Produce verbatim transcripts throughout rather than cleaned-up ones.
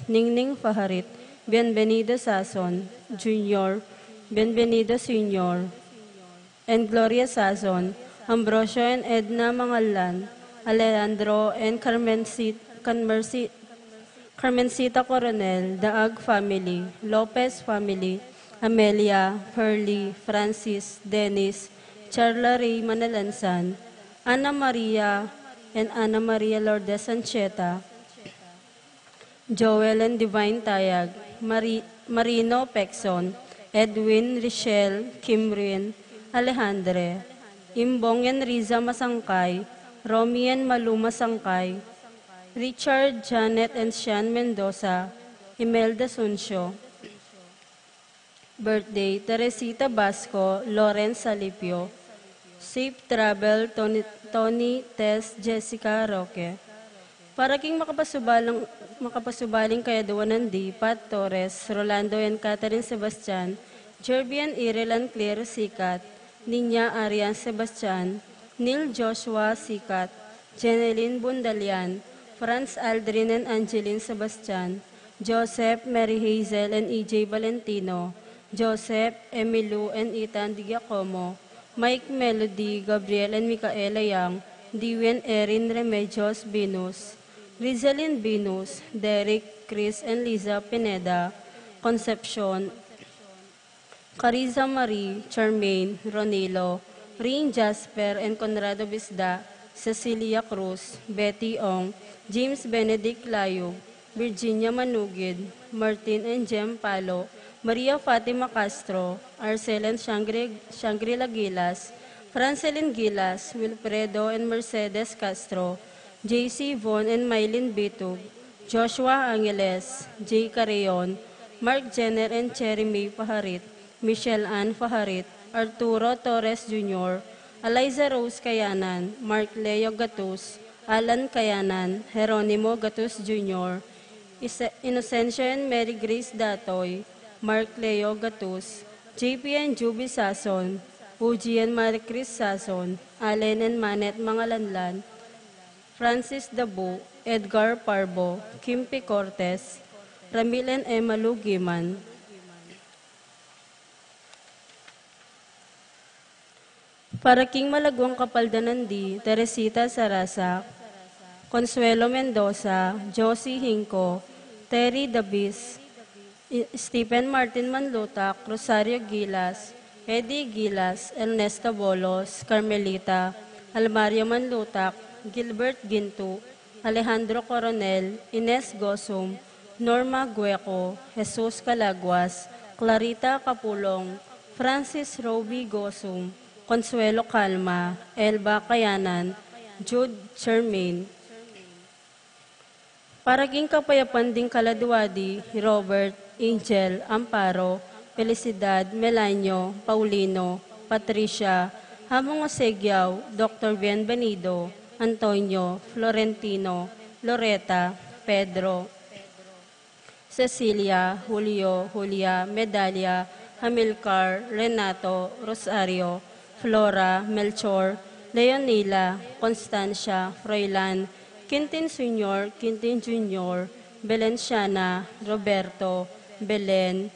Ningning Fajarit, Bienvenido Sazon Junior, Bienvenido Senior, and Gloria Sazon, Ambrosio and Edna Mangalan, Alejandro and Carmencit-, Carmerci-, Carmencita Coronel, Daag family, Lopez family, Amelia, Pearly, Francis, Dennis, Charla Ray Manalansan, Ana Maria and Ana Maria Lourdes Anchieta, Joel and Divine Tayag, Mari-, Marino Pexon, Edwin, Richelle, Kimrin, Alejandre, Imbong and Riza Masangkay, Romy and Malu Masangkay, Richard, Janet and Sian Mendoza, Imelda Suncio. Birthday, Teresita Basco, Lawrence Salipio. Safe travel, Tony, Tony, Tess, Jessica Roque. Para king makapasubalang, makapasubaling kayaduanan di, Pat Torres, Rolando and Catherine Sebastian, Jerby and Irel and Claire Sikat, Niña Arian Sebastian, Neil Joshua Sikat, Jeneline Bundalian, Franz Aldrin and Angeline Sebastian, Joseph, Mary Hazel and E J Valentino, Joseph, Emilu and Ethan Di Giacomo, Mike, Melody, Gabriel and Micaela Yang, Diwi and Erin Remedios Binus, Rizalin Binus, Derek, Chris and Liza Pineda, Concepcion, Carissa Marie, Charmaine, Ronilo, Ring Jasper and Conrado Bisda, Cecilia Cruz, Betty Ong, James Benedict Layug, Virginia Manugid, Martin and Jem Palo, Maria Fatima Castro, Arcel and Shangri, Shangri-La Gilas, Francelin Gilas, Wilfredo and Mercedes Castro, J C Von and Mylene Bitug, Joshua Angeles, J Carreon, Mark Jenner and Cherry May Fajarit, Michelle Ann Fajarit, Arturo Torres Junior, Eliza Rose Kayanan, Mark Leo Gatus, Alan Kayanan, Jeronimo Gatus Junior, Ise-, Inocencio and Mary Grace Datoy, Mark Leo Gatus, J P and Juby Sason, Uji and Marie Chris Sason, Allen and Manette Mangalanlan, Francis Dabu, Edgar Parbo, Kimpi Cortes, Ramil and Emma Lugiman. Para king malaguang kapaldanan di, Teresita Sarasak, Consuelo Mendoza, Josie Hinco, Terry Dabis, I-, Stephen Martin Manlutak, Rosario Gilas, Eddie Gilas, Ernesto Bolos, Carmelita, Almario Manlutak, Gilbert Gintu, Alejandro Coronel, Ines Gosum, Norma Gueco, Jesus Calaguas, Clarita Capulong, Francis Roby Gosum, Consuelo Calma, Elba Kayanan, Jude Germain. Para king kapayapan ding kaladua di, Robert, Angel, Amparo, Felicidad, Melanio, Paulino, Patricia, Hamong Osegiao, Doktor Bienvenido, Antonio, Florentino, Loreta, Pedro, Cecilia, Julio, Julia, Medalia, Hamilcar, Renato, Rosario, Flora, Melchor, Leonila, Constancia, Froilan, Quintin Senior, Quintin Junior, Belenciana, Roberto, Belen,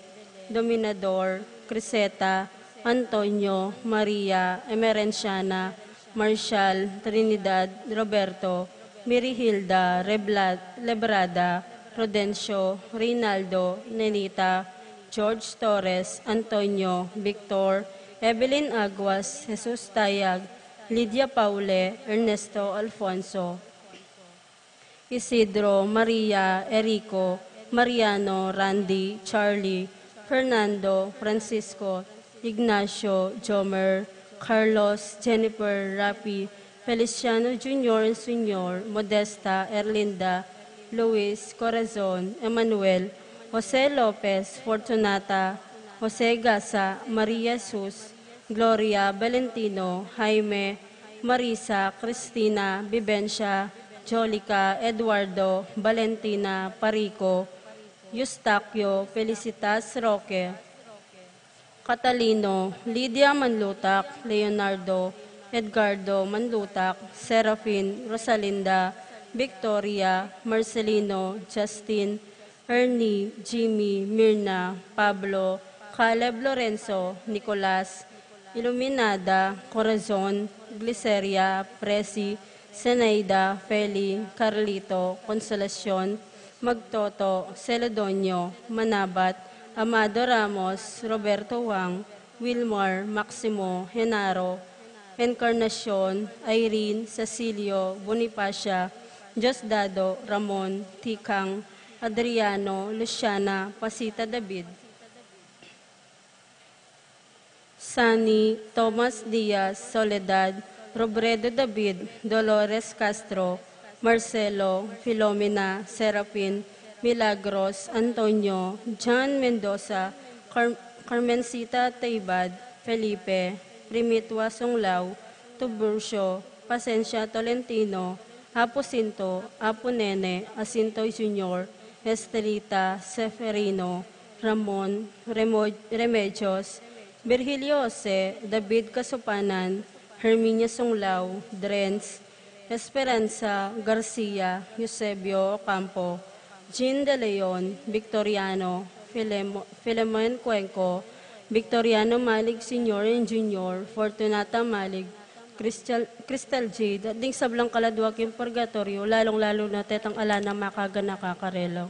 Dominador, Criseta, Antonio, Maria, Emerenciana, Marshall, Trinidad, Roberto, Mirihilda, Rebla-, Lebrada, Rodencio, Reynaldo, Nenita, George Torres, Antonio, Victor, Evelyn Aguas, Jesus Tayag, Lydia Paule, Ernesto Alfonso, Isidro, Maria, Erico, Mariano, Randy, Charlie, Fernando, Francisco, Ignacio, Jomer, Carlos, Jennifer, Rafi, Feliciano Junior and Senior, Modesta, Erlinda, Luis, Corazon, Emmanuel, Jose Lopez, Fortunata, Jose Gasa, Maria Jesus, Gloria, Valentino, Jaime, Marisa, Cristina, Vivencia, Jolica, Eduardo, Valentina, Parico, Eustaquio, Felicitas, Roque, Catalino, Lydia Manlutak, Leonardo, Edgardo Manlutak, Serafin, Rosalinda, Victoria, Marcelino, Justin, Ernie, Jimmy, Mirna, Pablo, Caleb, Lorenzo, Nicolas, Iluminada, Corazon, Gliceria, Presi, Zenaida, Feli, Carlito, Consolacion, Magtoto, Celedonio, Manabat, Amado Ramos, Roberto Wang, Wilmar, Maximo, Genaro, Encarnacion, Irene, Cecilio, Bonifacia, Diosdado, Ramon, Tikang, Adriano, Luciana, Pasita David, Sani, Tomas Diaz, Soledad, Robredo David, Dolores Castro, Marcelo, Filomena, Serafin, Milagros, Antonio, John Mendoza, Car- Carmencita Teibad, Felipe, Primitua Sunglao, Tiburcio, Pasencia Tolentino, Apu Sinto, Apu Nene, Asinto Junior, Estrita, Seferino, Ramon, Remo- Remedios, Virgilio Jose, David Kasupanan, Herminia Sunglao, Drens, Esperanza Garcia, Eusebio Ocampo, Jean De Leon, Victoriano, Filemo- Filemon Cuenco, Victoriano Malig Senior and Junior, Fortunata Malig, Crystal, Crystal Jade, at ding sablang kaladwa king purgatoryo, lalong-lalo na detang ala nang makaganaka karela.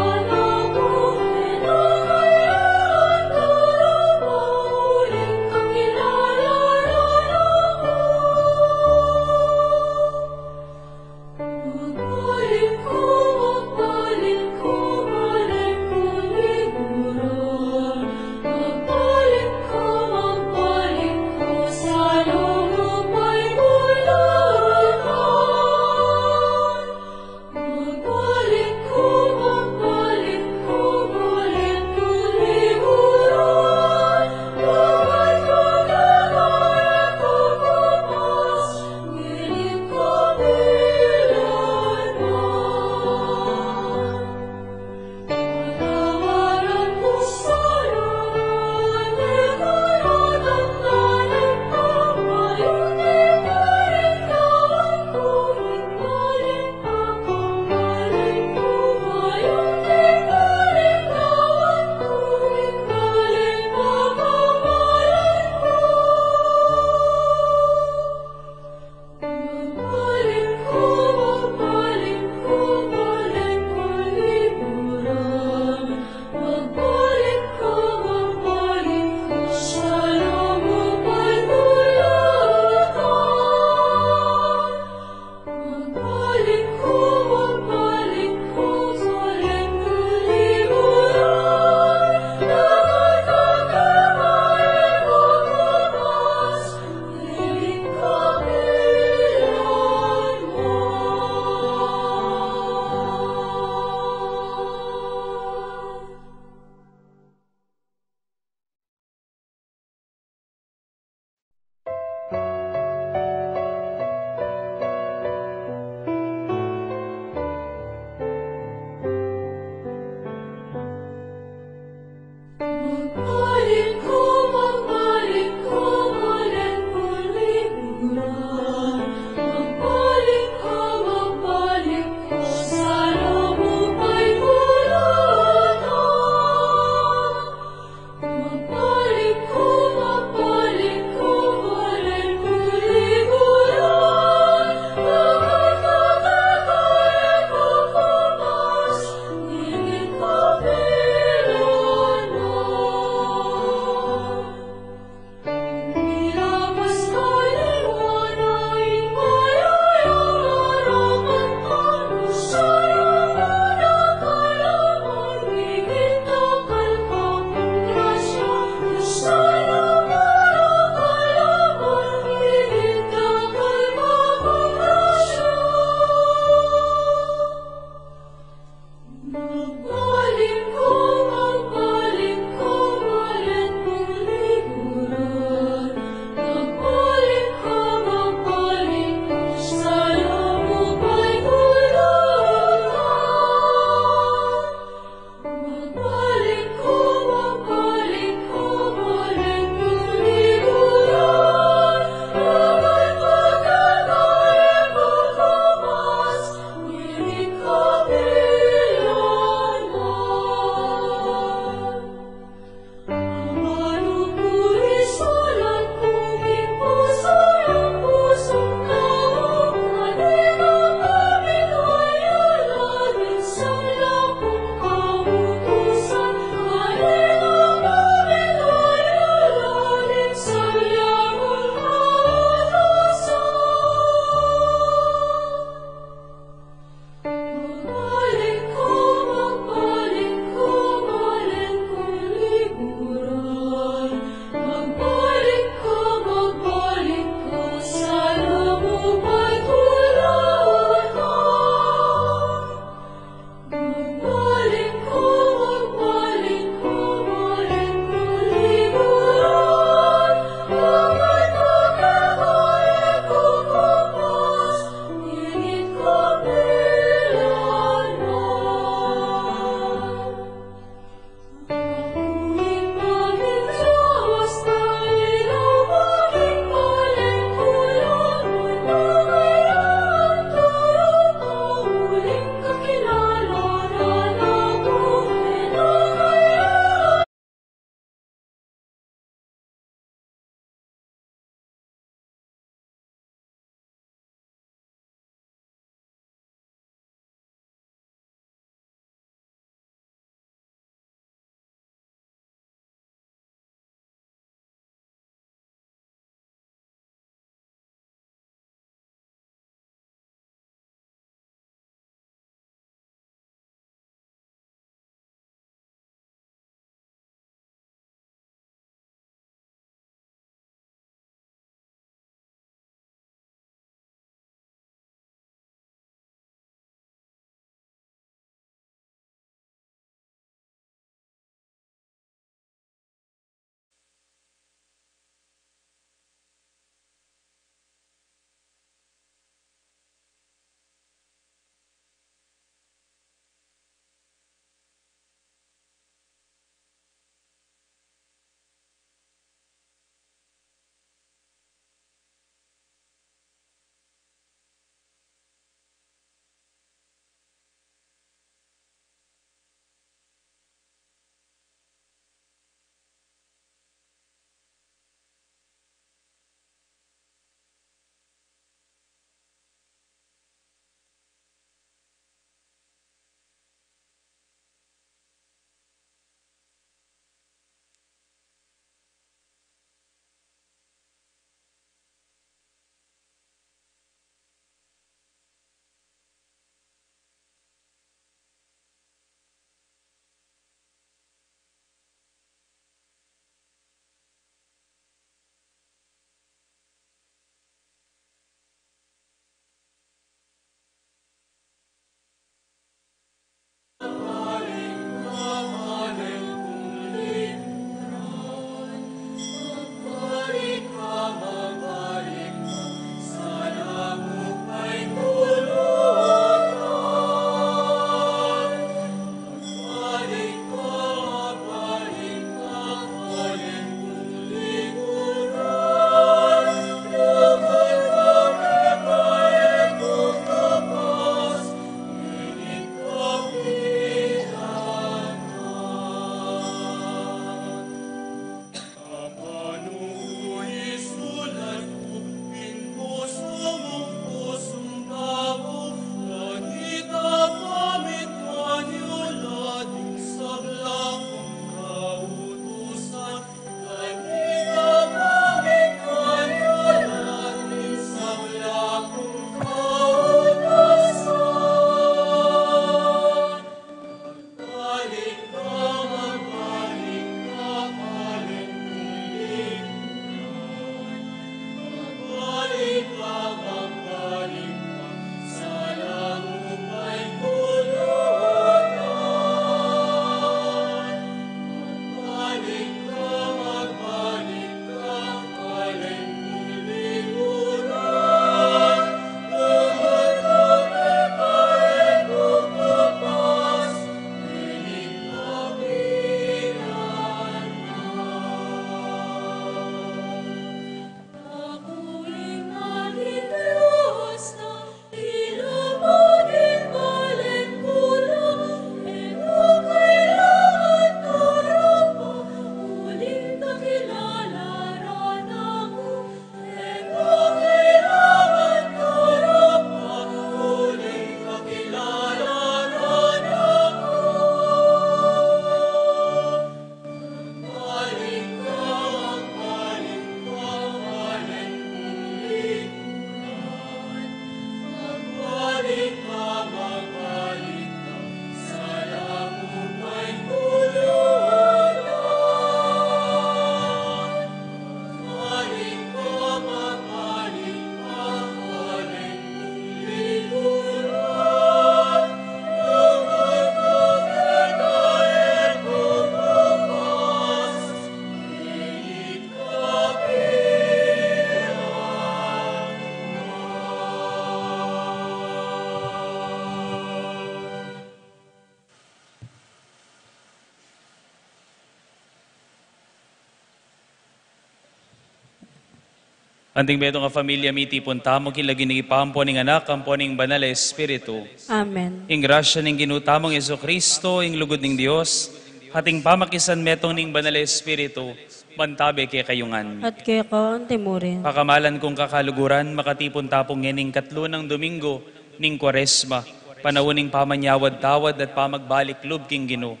Anting metung a familia, mitipun tamu king lagyu ning Ibpa, ampo ning Anak, ampo ning Banal a Espiritu. Amen. Ing grasya ning Ginu tamung Jesucristo, ing lugud ning Dios, at ing pamakisan metung ning Banal a Espiritu, mantabe kekayu ngan. At keka antimurin. Pakamalan kung kakaluguran, makatipun ta pu ngening katlu nang Domingo ning Kuaresma, panaun ning pamanyawad-tawad at pamagbalik lub king Ginu.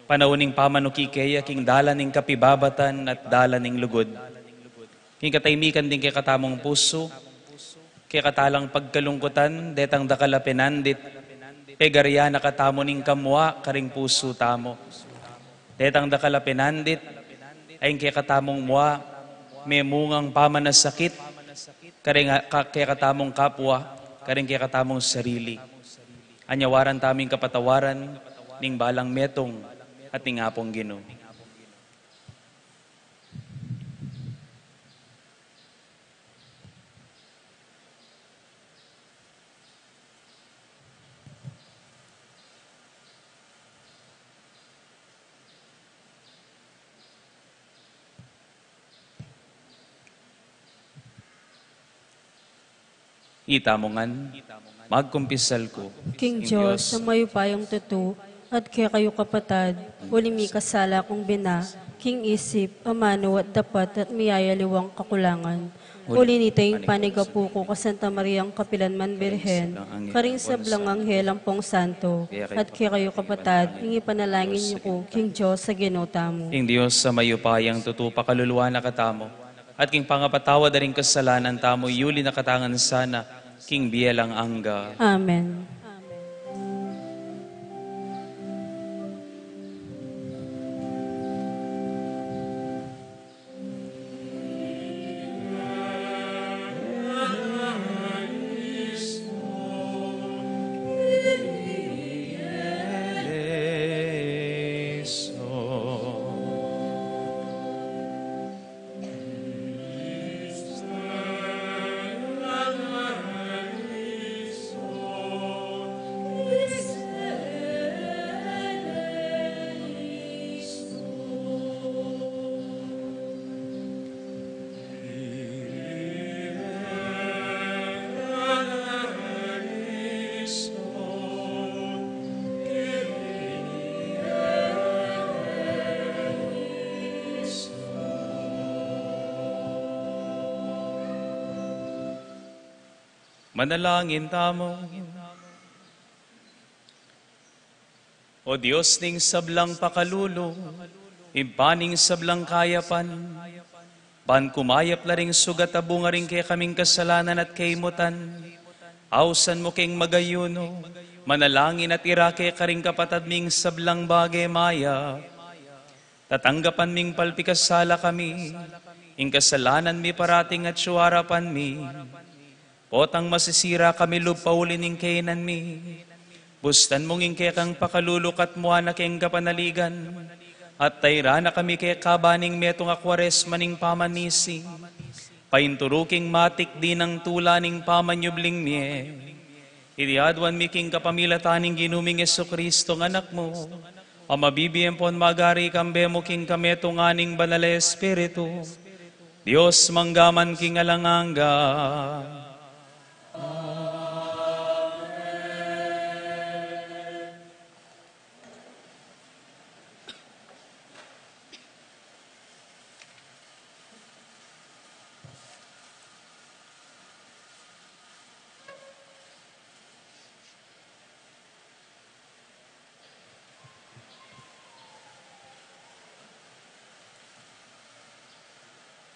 Panaun ning pamanuki keya king dalan ning kapibabatan at dalan ning lugud. King katahimikan ding kekatamung pusu, kekatalang pagkalungkutan, detang dakal a penandit, pegaryan na katamu ning kamua karing pusu tamu. Detang dakal a penandit, a ing kekatamung mua, memungang pamanasakit, karing a-, ka-, kekatamung kapua, karing kekatamung sarili. Anyawaran tamu ing kapatawaran ning balang metung at ning Apung Ginu. Itamu ngan, magkumpisal ku. King Dios, a mayupayang tutu, at kekayu kapatad, uling mikasala kung bina, king isip, amanu at dapat, at miyayaliwang kakulangan. Uli nita ing panigapu ku ka Santa Mariang kapilan man Birhen, karing sablang anghel ampong santo, at kekayu kapatad, ing ipanalangin yu ku king Dios a Ginu tamu. Ing Dios a mayupayang tutu pakaluluan na katamu, at king pangapatawad da ring kasalanan tamu, yuli na katamu ngan sana king bie alang angga. Amen. Manalangin tamu. O Dios ning sablang pakalulu, Ibpa ning sablang kayapan, ban kumayap la ring sugat a bunga ring kekaming kasalanan at kaimutan, ausan mu keng magayunu, manalangin at ira keka ring kapatad ming sablang bage mayap. Tatanggapan ming palpikasala kami, ing kasalanan mi parating at yu arapan mi. Potang masisira kami lub pauli ning kainan mi, bustan mung ing kekang pakalulu katmuan na keng kapanaligan, at tairan na kami keka ba ning metung a Kuaresma ning pamanisi. Painturu king matikdi nang tula ning pamanyubling mie. Iti aduan mi king kapamilatan ning Ginu ming Jesucristo a Anak mu, a mabibie ampon magari kambe mu king kametungan ning Banal a Espiritu, Dios mangga man king alang angga.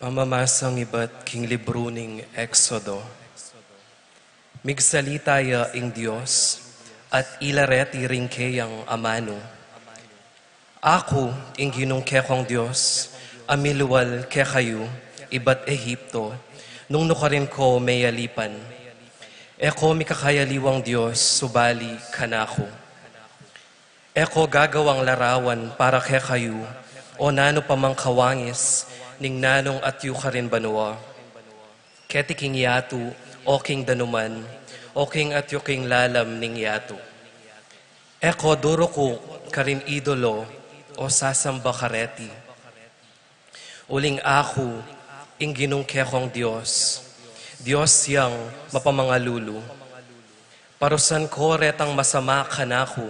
Pamamasang ibat king libru ning Exodo. Migsalita ya ing Dios, at ila reti ring keyang amanu. Aku, ing Ginung kekong Dios, a miliwal kekayu ibat Egipto, nung nukarin ko meyalipan. E ko mikakayaliwang Dios subali kanaku. E ko gagawang larawan para kekayu, o nanu pa mang kawangis ning nanung atyu karin banua, keti king yatu, o king danuman, o king atyu king lalam ning yatu. E ko duruku karing idolo, o sasamba kareti. Uling aku, ing Ginung kekong Dios, Dios yang mapamangalulu. Parusan ko retang masama kanaku,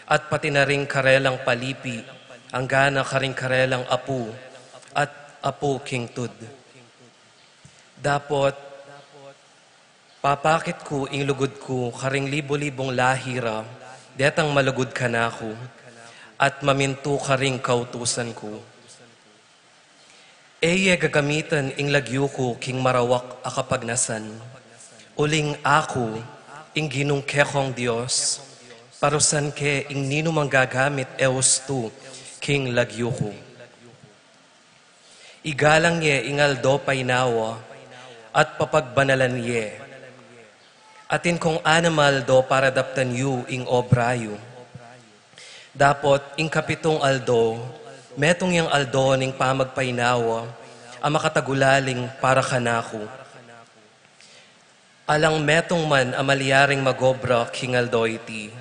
at pati na ring karelang palipi, anggana karing karelang apu, at apu king tud. Dapot, papakit ku ing lugud ku karing libu-libung lahi ra, detang malugud kanaku, at mamintu karing kautusan ku. E ye gagamitan ing lagyu ku king marawak a kapagnasan. Uling aku, ing Ginung kekong Dios, parusan ke ing ninumang gagamit e ustu king lagyu ku. Igalang ye ing aldo painawa, at papagbanalan ye. Atin kong anam a aldo para daptan yu ing obra yu. Dapot ing kapitung aldo, metung yang aldo ning pamagpainawa, a makatagulaling para kanaku. Alang metung man a malyaring magobra king aldo iti.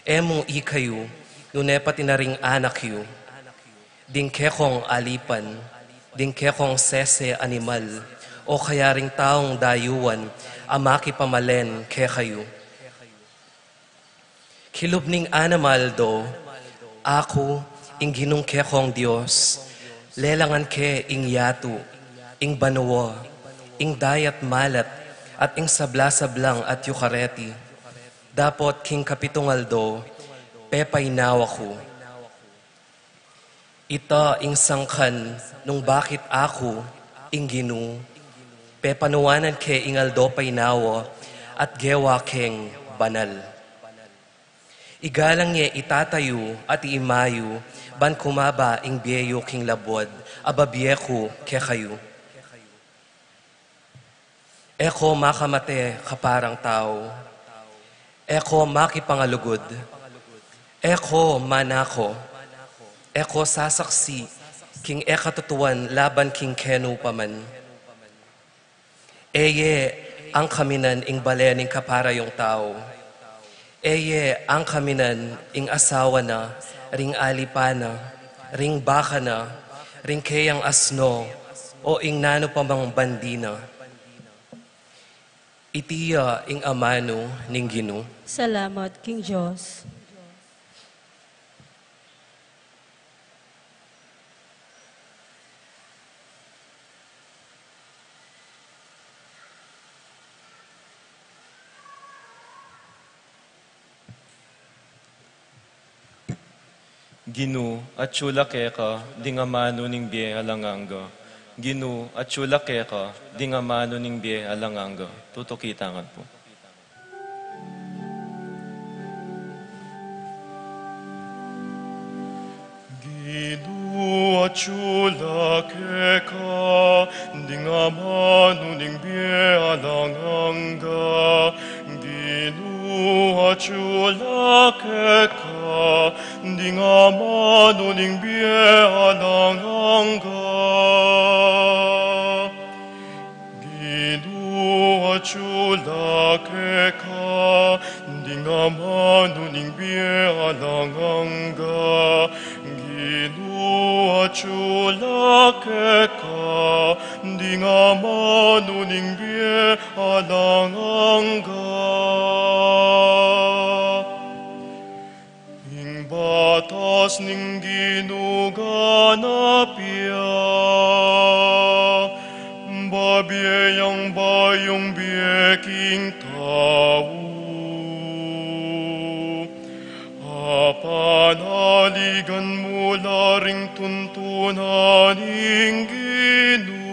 E mung ikayu, nune pati na ring anak yu. Ding kekong alipan, ding kekong sese animal, o kaya ring taung dayuan a makipamalen kekayu. Kilub ning anam a aldo, aku, ing Ginung kekong Dios, lelangan ke ing yatu, ing banua, ing dayat malat, at ing sabla-sablang atiu kareti. Dapot king kapitung aldo, pepainawa ku. Ita ing sangkan nung bakit aku, ing Ginu, pepanuanan ke ing aldo painawa, at gewa keng banal. Igalang ye i tata yu at i ima yu, ban kumaba ing bie yu king labuad a babie ku kekayu. E ko makamate kaparang tau. E ko makipangalugud. E ko manako. E ko sasaksi king e katutuan laban king kenu pa man. E ye angkaminan ing bale ning kaparayung tau. E ye angkaminan ing asawa na, ring alipan na, ring baka na, ring keyang asno, o ing nanu pa mang bandi na. Iti ya ing amanu ning Ginu. Salamat king Dios. Ginu, atyu la keka ding amanu ning bie alang angga. Ginu, atyu la keka ding amanu ning bie alang angga. Tutuki tamu pu. Ginu, atyu la keka ding amanu ning bie alang angga. Ginu, atyu la keka ding amanu ning bie alang angga. Ginu, atyu la keka ding amanu ning bie alang angga. Ginu, atyu la keka ding amanu ning bie alang angga. Ing batas ning Ginu ganap ya, babie yang bayung bie king tau. Apanaligan mu la ring tuntunan ning Ginu.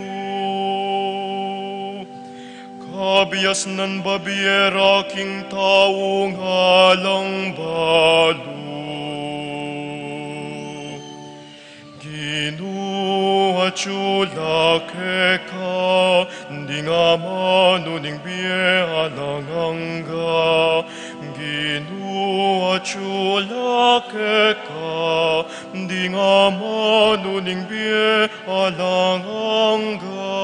Kabiasnan babie ra king taung alang balu. Ginu, atyu la keka ding amanu ning bie alang angga. Ginu, atyu la keka ding amanu ning bie alang angga.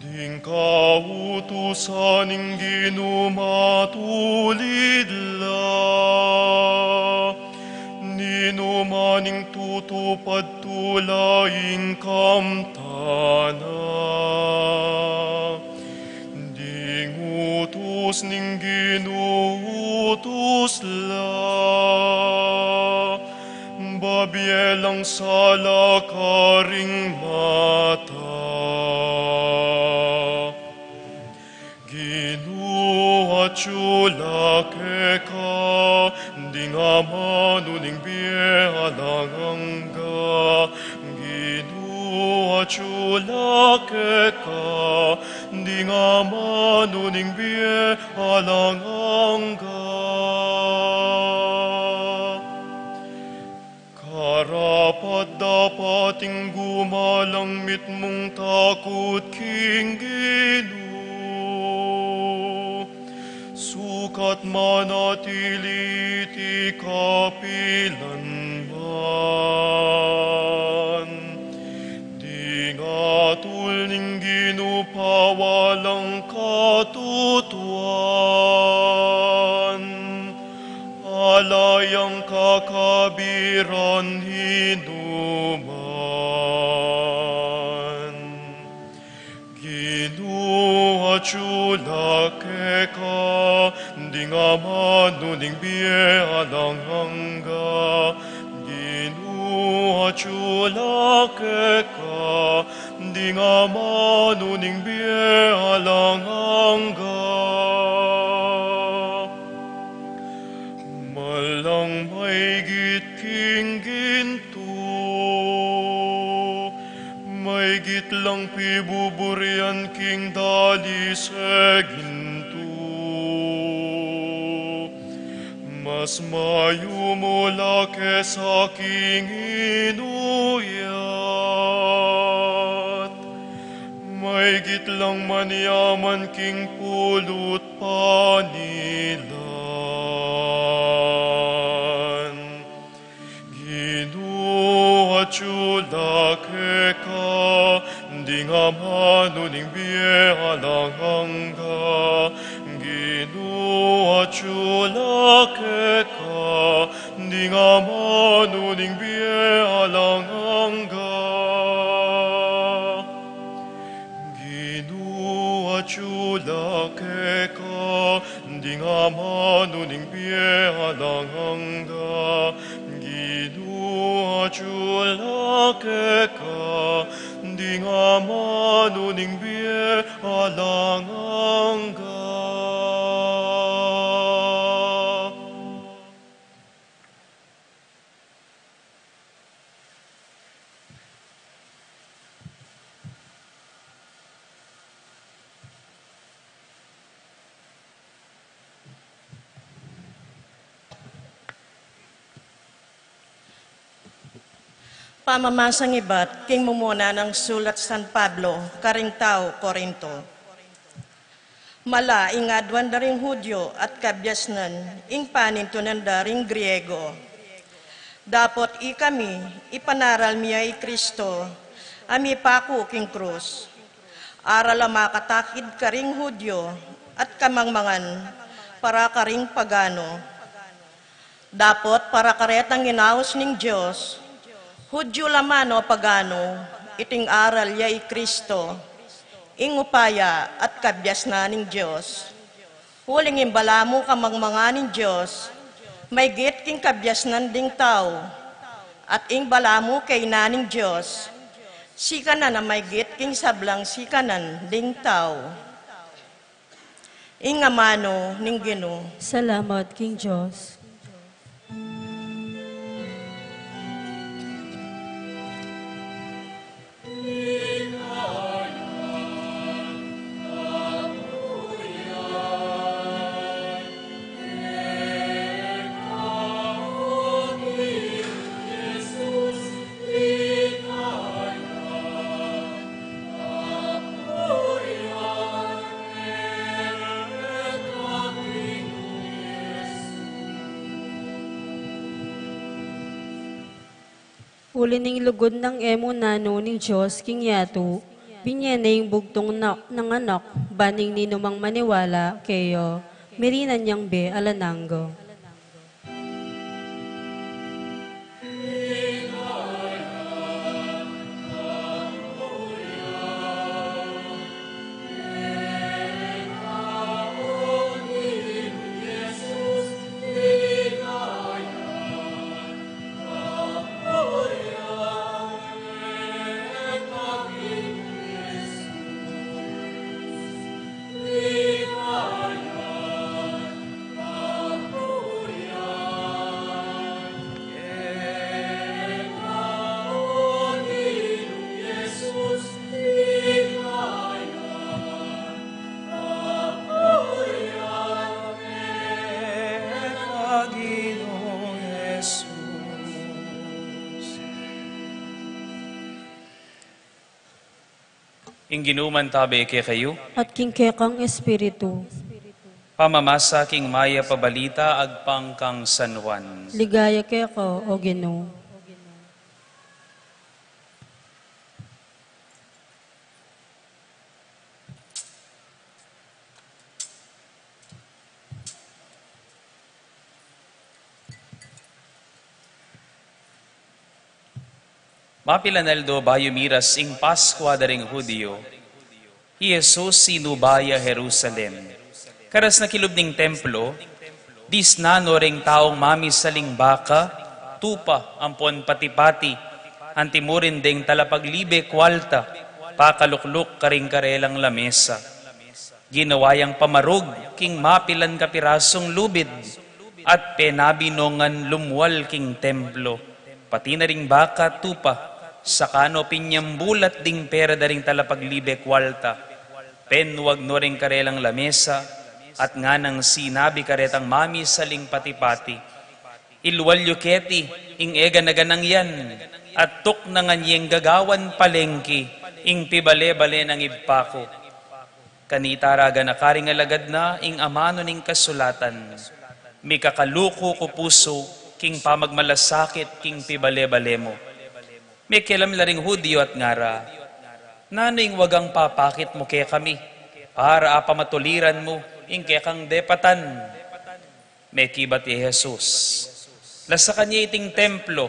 Ding kautusan ning Ginu matulid la. Ninuman ing tutu Tupad tula ing kamtan na. Ding utus ning Ginu utus la, babie lang sala karing mata. Ginu, atyu la keka ding amanu ning bie alang angga. Ginu, atyu la keka ding amanu ning bie alang angga. Karapat-dapat ing gumalang mitmung takut king Ginu, sukat manatili iti kapilanman. Ding atul ning Ginu pawalang katutuan, ala yang kakabiran inuman. Ginu, atyu la keka ding amanu ning bie alang angga. Ginu, atyu la keka ding amanu ning bie alang angga. Malang maygit king gintu, maygit lang pibuburian king dalise gintu. Mas mayumu la kesa king inuyat, maygit lang manyaman king pulu't panilan. Ginu, atyu la keka ding amanu ning bie alang angga. Ginu, atyu la keka ding amanu ning bie alang angga. Ginu, atyu la keka ding amanu ning bie alang angga. Ginu, atyu la keka ding amanu ning bie alang angga. Pamamasang ibat king mumuna nang sulat San Pablo karing tau Corinto. Mala ing aduan da ring Judio at kabiasnan ing panintunan da ring Griego. Dapot ikami, ipanaral mi ya i Kristo a mipaku king krus. Aral a makatakid karing Judio at kamangmangan para karing pagano. Dapot para karetang inaus ning Dios, Judio la man o pagano, iting aral ya i Kristo, ing upaya at kabiasnan ning Dios. Uling ing balamu kamangmangan ning Dios, maygit king kabiasnan ding tau, at ing balamu kainan ning Dios, sikanan a maygit king sablang sikanan ding tau. Ing amanu ning Ginu. Salamat king Dios. Uli ning lugud nang e mu nanu ning Dios king yatu, binye ne ing bugtung na, nang anak, ban ing ninumang maniwala keya, mirinan yang bie alang angga. Ing Ginu mantabe kekayu. At king kekang espiritu. Pamamasa king Mayap a Balita agpang kang San Juan. Ligaya keka, O Ginu. Mapilan aldo bayu miras ing Paskua da ring Judio, i Jesus sinuba ya Jerusalem. Karas na kilub ning templo, disnan no ring taung mamisaling baka, tupa ampon pati-pati, anti murin deng talapaglibe kualta, pakalukluk karing karelang lamesa. Ginawa yang pamarug king mapilan kapirasung lubid, at penabi no ngan lumual king templo, pati na ring baka, tupa, saka no pinyambulat ding pera da ring talapaglibe kualta, penuag no ring karelang lamesa, at nganang sinabi karetang mamisaling pati-pati, "Ilual yu keti ing e gana-ganang yan, at tuknangan yeng gagawan palengki ing pibale-bale nang Ibpa ku." Kanita ra ganaka ring alagad na ing amanu ning kasulatan, "Mikakaluku ku pusu king pamagmalasakit king pibale-bale mu." Mekialam la ring Judio at ngara, "Nanu ing wagang papakit mu kekami, para apamatuliran mu ing kekang depatan?" Mekibat i Jesus, "Lasakan ye iting templo,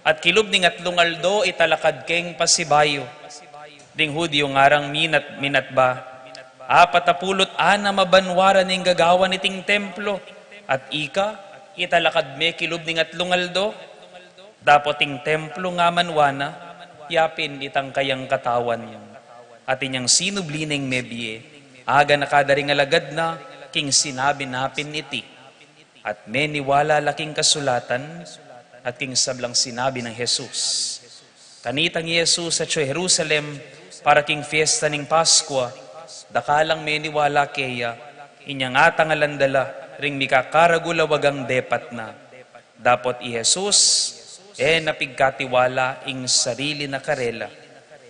at kilub ning atlung aldo italakad keng pasibayu." Ding Judio ngarang minat-minat ba, "Apat a pulu't anam a banua ra ning gagawan iting templo, at ika, italakad me kilub ning atlung aldo?" Dapot ing templo nga manua na, yapin itang kayang katawan. At inyang sinubli neng mebie, aganaka da ring alagad na king sinabi na pin iti. At meniwala la king kasulatan, at king sablang sinabi nang Jesus. Kanitang i Jesus atyu Jerusalem para king fiesta ning Paskua, dakalang meniwala keya, inyang atangalan da la ring mikakaragul a wagang depat na. Dapot i Jesus, e na pigkatiwala ing sarili na karela,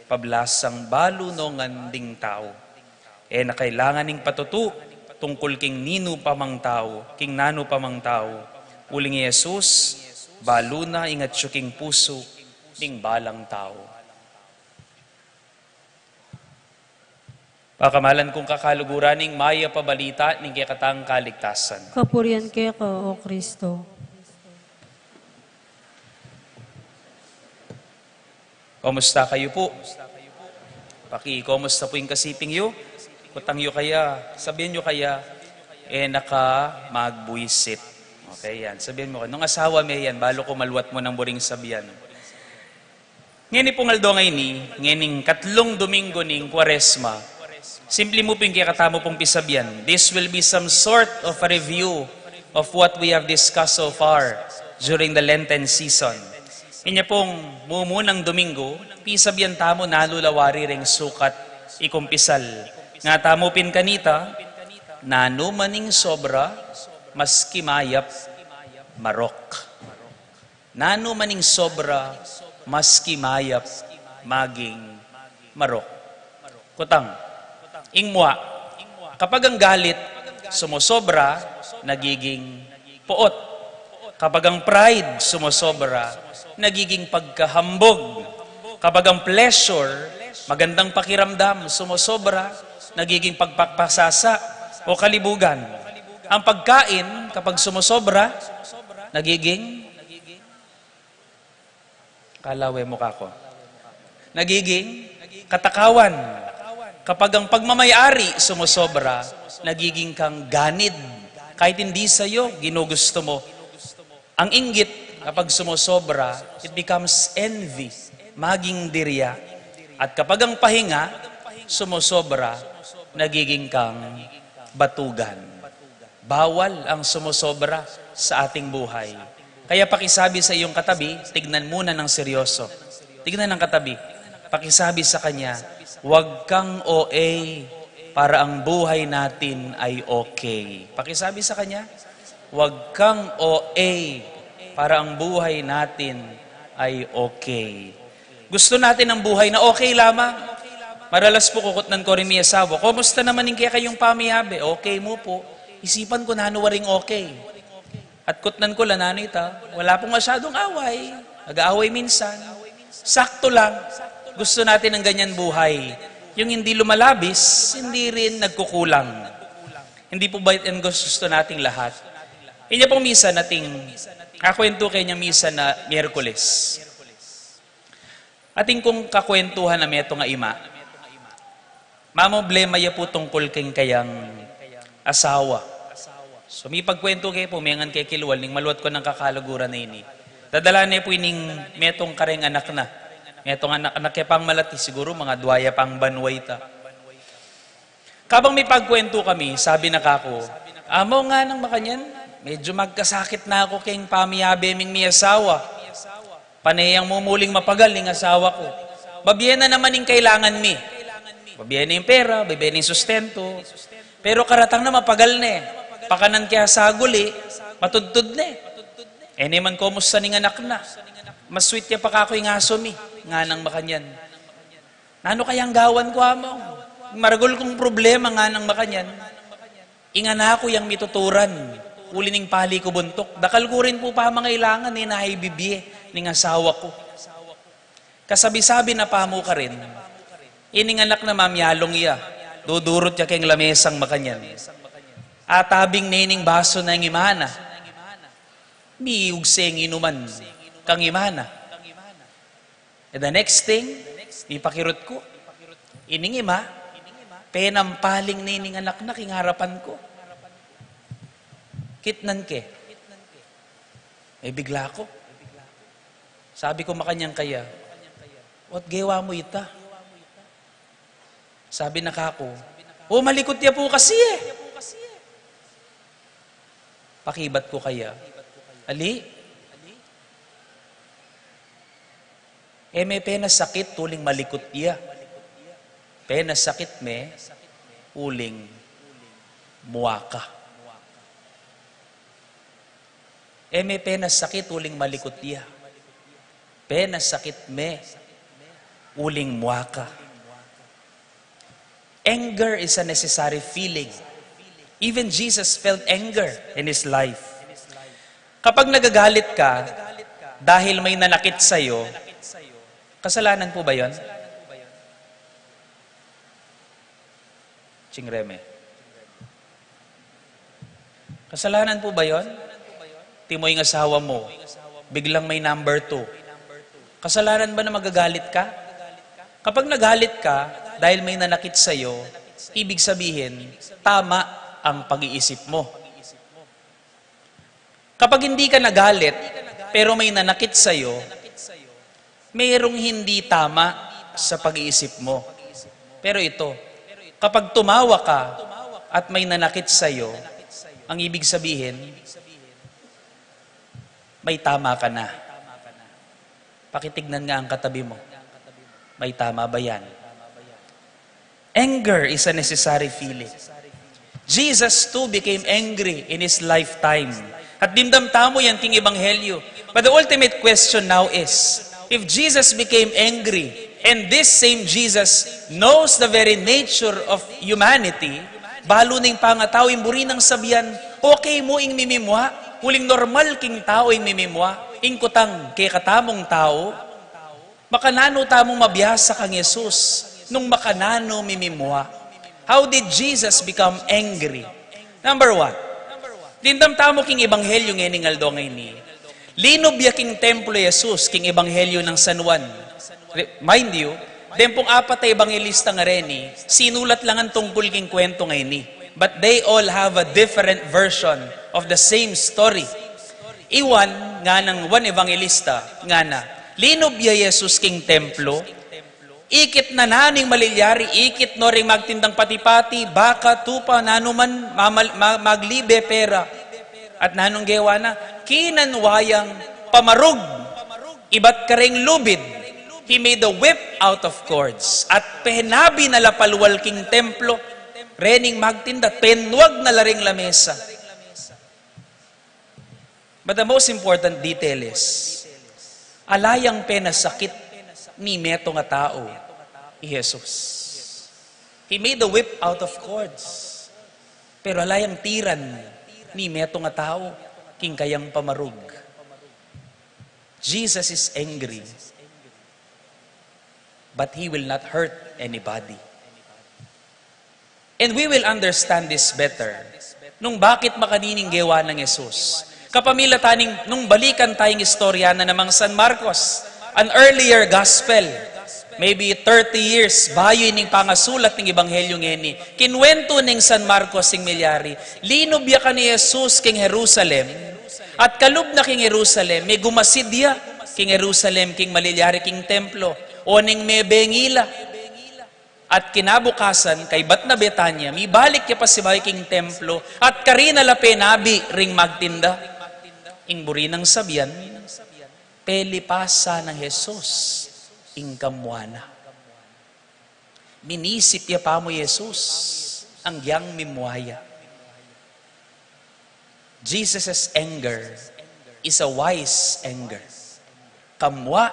pablasang balu no ngan ding tau. E na kailangan ing patutu tungkul king ninu pa mang tau, king nanu pa mang tau. Uling i Jesus, balu na ing atyu king pusu ning balang tau. Pakamalan kung kakaluguran ning mayap a balita ning kekatang kaligtasan. Kapurian keka, O Kristo. Kumusta kayu pu? Paki, kumusta pu ing kasiping yu? Kutang yu kaya, sabian yu kaya, "E na ka magbuisit." Okay, yan. Sabian mu, nung asawa me yan, balu ku maluat mu nang buring sabian. Ngeni pung aldo ngeni, ngening katlung Domingo ning Kuaresma, simpli mu pung kekatamu pung pisabian. This will be some sort of a review of what we have discussed so far during the Lenten season. Inya pung mumunang Domingo, pisabian tamu nanu la wari ring sukat ikumpisal. Nga tamu pin kanita, nanu man ing sobra, maski mayap, marok. Nanu man ing sobra, maski mayap, maging marok. Kutang, ing mua, kapag ang galit sumosobra, nagiging poot. Kapag ang pride sumosobra, nagiging pagkahambog. Kapag ang pleasure, magandang pakiramdam, sumosobra, nagiging pagpapasasa o kalibugan. Ang pagkain, kapag sumosobra, nagiging Kalawe mu kako. Nagiging katakawan. Kapag ang pagmamayari sumosobra, nagiging kang ganid. Kahit hindi sa'yo, ginugusto mo. Ang inggit, kapag sumosobra, it becomes envy. Maging dirya. At kapag ang pahinga sumosobra, nagiging kang batugan. Bawal ang sumosobra sa ating buhay. Kaya pakisabi sa iyong katabi, tignan muna ng seryoso. Tignan ng katabi. Pakisabi sa kanya, "Huwag kang O A para ang buhay natin ay okay." Pakisabi sa kanya, "Huwag kang O A para ang buhay natin ay okay." Gusto natin ang buhay na okay lamang. Maralas pu kukutnan ku ring mi asawa, "Kumusta naman ing kekayung pamiyabe? Okay mu pu?" Isipan ku nanu waring okay. At kutnan ku la, "Nanu ita?" "Wala pung masyadung away. Mag-aaway minsan. Sakto lang." Gusto natin ng ganyan buhay. Yung hindi lumalabis, hindi rin nagkukulang. Hindi po ba yan gusto nating lahat? Inya pong misa nating, kakwento kanya misa na Miyerkules. Atin kung kakwentuhan na metung a ima. Mamoblema ya pu tungkul keng kayang asawa. So, mipagkwentu ke pu, mengan ke kilwal, ning maluat ku nang kakalaguran a ini. Dadala ne pu ining metung kareng anak na. Metung anak, anak ya pang malati, siguru mga dua ya pang banwa ita. Kabang mipagkwentu kami, sabi na kaku, "Amo," nganang makanyan, "medyo magkasakit na ku keng pamiyabe ming mi asawa. Pane yang mumuling mapagal ning asawa ku. Babie na naman ing kailangan mi. Babie na ing pera, babie na ing sustento. Pero karatang na mapagal ne. Pakanan ke asaguli, matudtud ne. E ne man kumusta ning anak na. Mas sweet ya pa kaku ing aso mi," nganang makanyan. "Nanu kayang gawan ku, Among? Maragul kung problema," nganang makanyan. "Ing anak ku yang mituturan, uli ning pali ku buntuk. Dakal ku rin pu pamangailangan, e na ibibie ning asawa ku." Kasabi-sabi na pamu karin, ining anak na mamyalung ya, dudurut ya keng lamesang makanyan. Atabing ne ning basu na ing ima na. Miugse ing inuman kang ima na. E the next thing, mipakirut ku, ining ima, penampaling ne ning anak na king arapan ku. Kitnan ke. Mebigla ku. Sabi ku makanyan kaya, "Ot gewa mu ita?" Sabi na kaku, "O, malikut ya pu kasi e." Pakibat ku kaya, "Ali, e me penasakit uling malikut ya. Penasakit me uling mua ka. E me penasakit uling malikut ya. Penasakit me uling mua ka." Anger is a necessary feeling. Even Jesus felt anger in his life. Kapag nagagalit ka dahil may nanakit sa'yo, kasalanan po ba yon? Ching Reme. Kasalanan po ba yon? Timo ing asawa mo, biglang may number two. Kasalanan ba na magagalit ka? Kapag nagalit ka dahil may nanakit sa'yo, ibig sabihin, tama ang pag-iisip mo. Kapag hindi ka nagalit, pero may nanakit sa'yo, mayroong hindi tama sa pag-iisip mo. Pero ito, kapag tumawa ka at may nanakit sa'yo, ang ibig sabihin, may tama ka na. Pakitignan nga ang katabi mo. May tama ba yan? Anger is a necessary feeling. Jesus too became angry in his lifetime. At dimdam tamu yan king Ebanghelyo. But the ultimate question now is, if Jesus became angry, and this same Jesus knows the very nature of humanity, balu ning pangatau, ing buri nang sabian, okay mu ing mimimua, uling normal king tau ing mimimua, ing kutang kekatamung tau, makananu tamung mabiasa kang Jesus nung makananu mimimua? How did Jesus become angry? Number one, dimdam tamu king Ebanghelyo ngening aldo ngeni, linub ya king templo i Jesus king Ebanghelyo nang San Juan. Re-, mind you, deng pung apat a ebanghelista ngareni, sinulat la ngan tungkul king kwentong ngeni. But they all have a different version of the same story. I Juan, nganang Juan Evangelista, ngana, linub ya i Jesus king templo, ikit na nanu ing malilyari, ikit no ring magtindang pati-pati, baka, tupa, nanu man, mamal-, ma-, maglibe, pera. At nanung gewa na, kinanwa yang pamarug, ibat kareng lubid. He made a whip out of cords. At penabi na la palual king templo, rening magtinda, penwag na la ring lamesa. But the most important detail is, ala yang penasakit ning metung a tau i Jesus. He made a whip out of cords. Pero ala yang tiran ning metung a tau king kayang pamarug. Jesus is angry, but he will not hurt anybody. And we will understand this better nung bakit makanini ing gewa nang Jesus. Kapamilatan ning, nung balikan taya ing istorya na namang San Marcos, an earlier gospel, maybe thirty years bayu ning pangasulat ning Ebanghelyo ngeni, kinwentu ning San Marcos ing milyari. Linub ya kang Jesus king Jerusalem, at kalub na king Jerusalem, megumasid ya king Jerusalem, king malilyari king templo, o ning mebengi la. At kinabukasan, kaybat na Betania, mibalik ya pasibayu king templo, at karin na la penabi ring magtinda. Ing buri nang sabian, pelipasan nang Jesus ing kamua na. Minisip ya pa mu Jesus, anggiyang mimua ya. Jesus' anger is a wise anger. Kamua,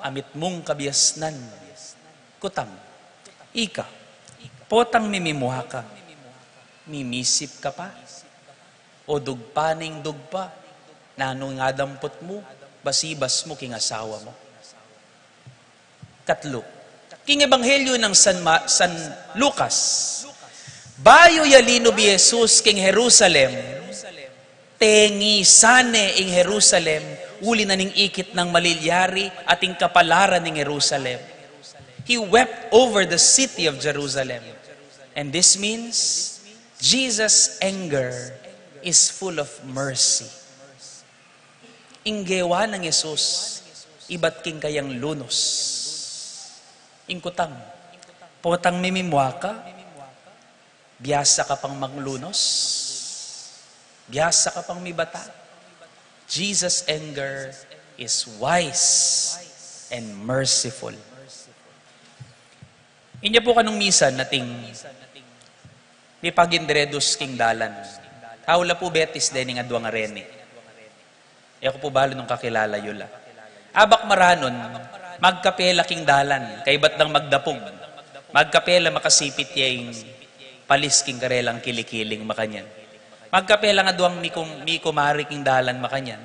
amit mung kabiasnan. Kutang, ika, potang mimimua ka, minisip ka pa? O dugpa ning dugpa, nanu ing adamput mu, basibas mu king asawa mu? Katlu, king Ebanghelyo nang San Ma-, San Lucas, bayu ya linub i Jesus king Jerusalem, tengisan ne ing Jerusalem, uli na ning ikit nang malilyari at ing kapalaran ning Jerusalem. He wept over the city of Jerusalem. And this means Jesus' anger is full of mercy. Ing gewa nang Jesus, ibat king kayang lunus. Ing kutang, potang mimimua ka, biasa ka pang manglunus, biasa ka pang mibata. Jesus' anger is wise and merciful. Inya pu kanung misan ating mipagindredus king dalan. Aula pu Betis dening aduang areni. E ku pu balu nung kakilala yu la. Abak maranun, magkape la king dalan, kaybat dang magdapug. Magkape la makasipit ya ing palis king karelang kili-kiling makanyan. Magkape la ing aduang mikum-, mikumari king dalan makanyan.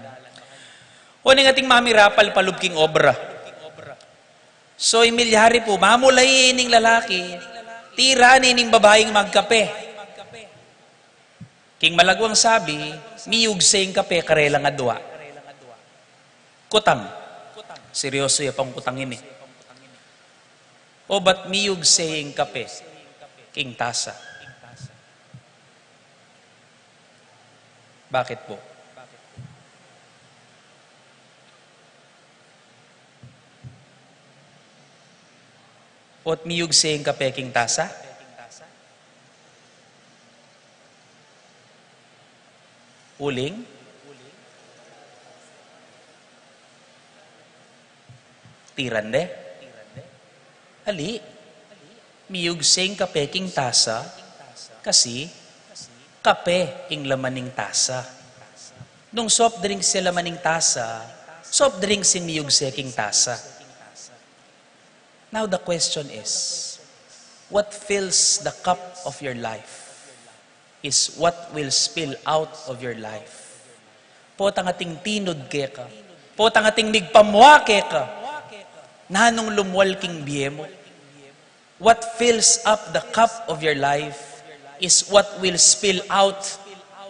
O ning ating mamirapal palub king obra. So, ing milyari pu, mamulai ining lalaki, tiran ne ining babaing magkape. King malaguang sabi, miyugse ing kape karelang adua. Kutang. Seryoso ya pang kutang ini. O ba't miyugse ing kape king tasa? Bakit po? O't miyugse ing kape king tasa? Uling? Tiran de? Ali, miyugse ing kape king tasa, kasi kape ing laman ning tasa. Nung soft drinks ya laman ning tasa, soft drinks ing miyugse king tasa. Now the question is, what fills the cup of your life is what will spill out of your life. Potang ating tinud keka, potang ating migpamua keka, nanung lumwal king bie mu? What fills up the cup of your life is what will spill out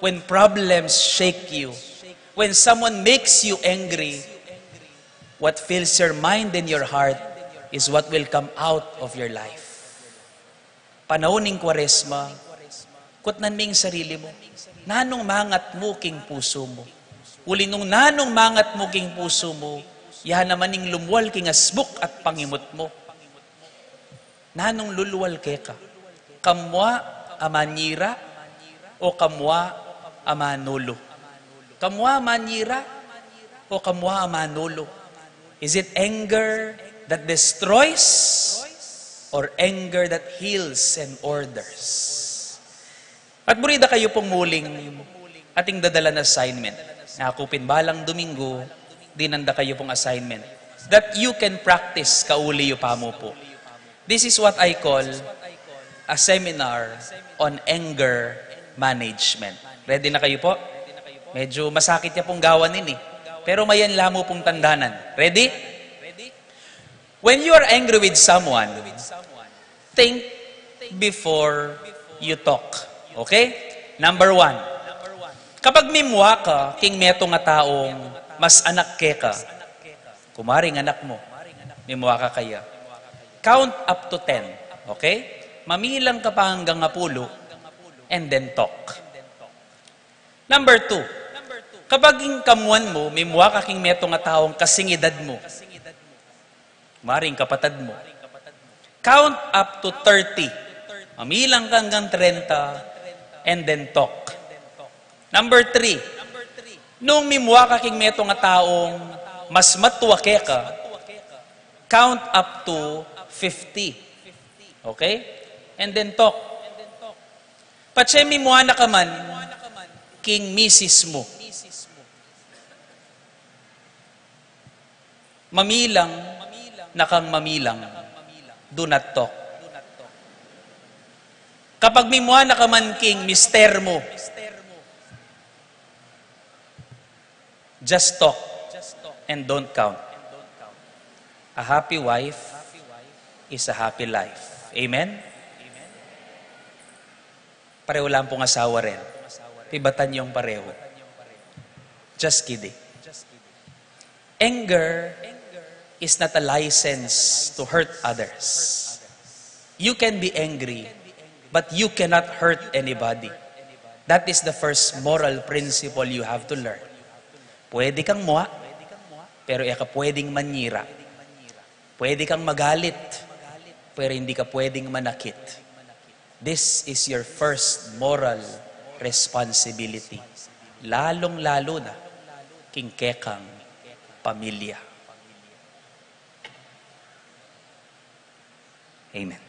when problems shake you, when someone makes you angry. What fills your mind and your heart is what will come out of your life. Panaun ning Kwaresma, kutnan me ing sarili mu. Nanung mangat mu king pusu mu? Uli nung nanung mangat mu king pusu mu, ya naman ing lumwal king asbuk at pangimut mu. Nanung lulwal keka? Kamua a manyira o kamua a manulu? Kamua a manyira o kamua a manulu? Is it anger that destroys or anger that heals and orders? At buri da kayu pung muling ating dadalan assignment. Naku pin balang Domingo, dinan da kayu pung assignment that you can practice kauli yu pa mu pu. This is what I call a seminar on anger management. Ready na kayu po? Medyu masakit ya pung gawan ini. Pero mayan la mu pung tandanan. Ready? When you are angry with someone, think before you talk. Okay? Number one, kapag mimua ka king metung a taung mas anak keka, kumaring anak mu, mimua ka kaya, count up to ten. Okay? Mamilang ka pa anggang apulu, and then talk. Number two, kapag ing kamuan mu, mimua ka king metung a taung kasing edad mu, maring kapatad mu, count up to thirty. Mamilang ka anggang trenta, and then talk. Number three, nung mimua ka king metung a taung mas matua keka, count up to fifty. Okay? And then talk. Patse mimua na ka man king misis mu, mamilang na kang mamilang. Do not talk. Kapag mimua na ka man king mister mu, just talk and don't count. A happy wife is a happy life. Amen? Pareho lang pong asawa rin. Pibatan yung pareho. Just kidding. Anger is not a license to hurt others. You can be angry, but you cannot hurt anybody. That is the first moral principle you have to learn. Pwede kang mua, pero e ka pwedeng manyira. Pwede kang magalit, pero hindi ka pwedeng manakit. This is your first moral responsibility, lalong-lalo na king kekang pamilya. Amen.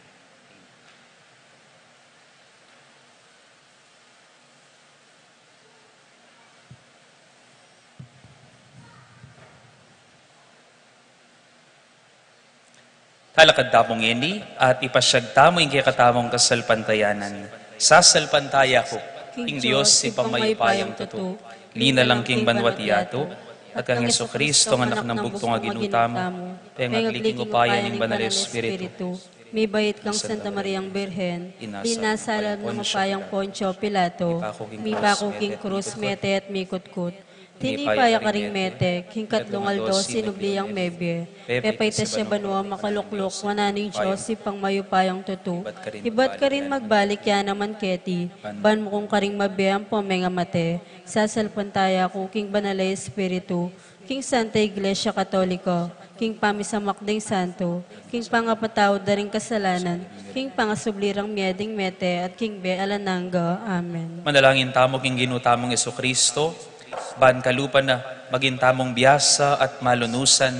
Talakad tamu ngeni at ipasyag tamu ing kekatamung kasalpantayanan. Sasalpantaya ku king Dios, Ibpang mayupayang tutu, linalang king banwa't yatu, at kang Jesucristo, a Anak nang bugtung a Ginu tamu, pengagli king upaya ning Banal a Espiritu, mibait kang Santa Mariang Birhen, linasa lalam ning upayang Poncio Pilato, mipaku king krus, mete at mikutkut, tinipa ya karing mete, king katlung aldo sinubli yang mebie, pepaitas ya banua, makalukluk wanan ning Dios Ibpang mayupayang tutu, ibat karin magbalik ya naman keti, ban mukung karing mabie ampon mengamate. Sasalpantaya ku king Banal a Espiritu, king Santa Iglesia Katolika, king pamisamak ding santo, king pangapatawad da ring kasalanan, king pangasubli rang mie ding mete, at king bie alang angga. Amen. Manalangin tamu king Ginu tamung Jesucristo, ban kalupa na maging tamung biasa at malunusan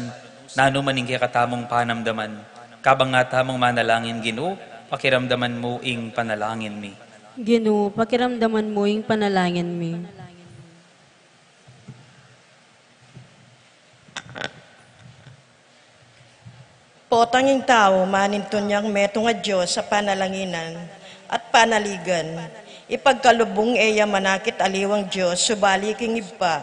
nanu man ing kekatamung panamdaman. Kabang nga tamung manalangin, Ginu, pakiramdaman mu ing panalangin mi. Ginu, pakiramdaman mu ing panalangin mi. Potang ing tau manintun yang metung a Dios a panalanginan at panaligan, ipagkalub mung e ya manakit aliwang Dios, subali king Ibpa,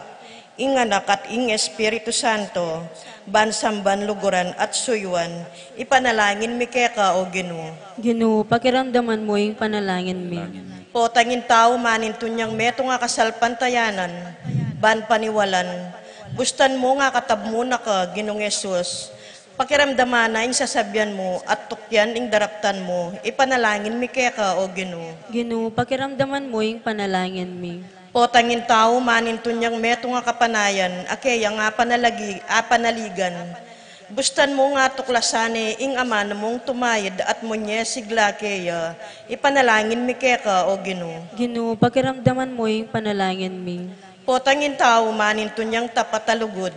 ing Anak at ing Espiritu Santo, ban samban, luguran at suyuan. Ipanalangin mi keka, O Ginu. Ginu, pakiramdaman mu ing panalangin mi. Potang ing tau manintun yang metung a kasalpantayanan, ban paniwalan, bustan mu nga katabmu na ka, Ginung Jesus. Pakiramdaman na ing sasabian mu at tukyan ing daraptan mu. Ipanalangin mi keka, O Ginu. Ginu, pakiramdaman mu ing panalangin mi. Potang ing tau manintun yang metung a kapanayan, a keyang apanalagi-, apanaligan. Bustan mu nga tuklasan ne ing amanu mung tumayad at munye sigla keya. Ipanalangin mi keka, O Ginu. Ginu, pakiramdaman mu ing panalangin mi. Potang ing tau manintun yang tapat a lugud.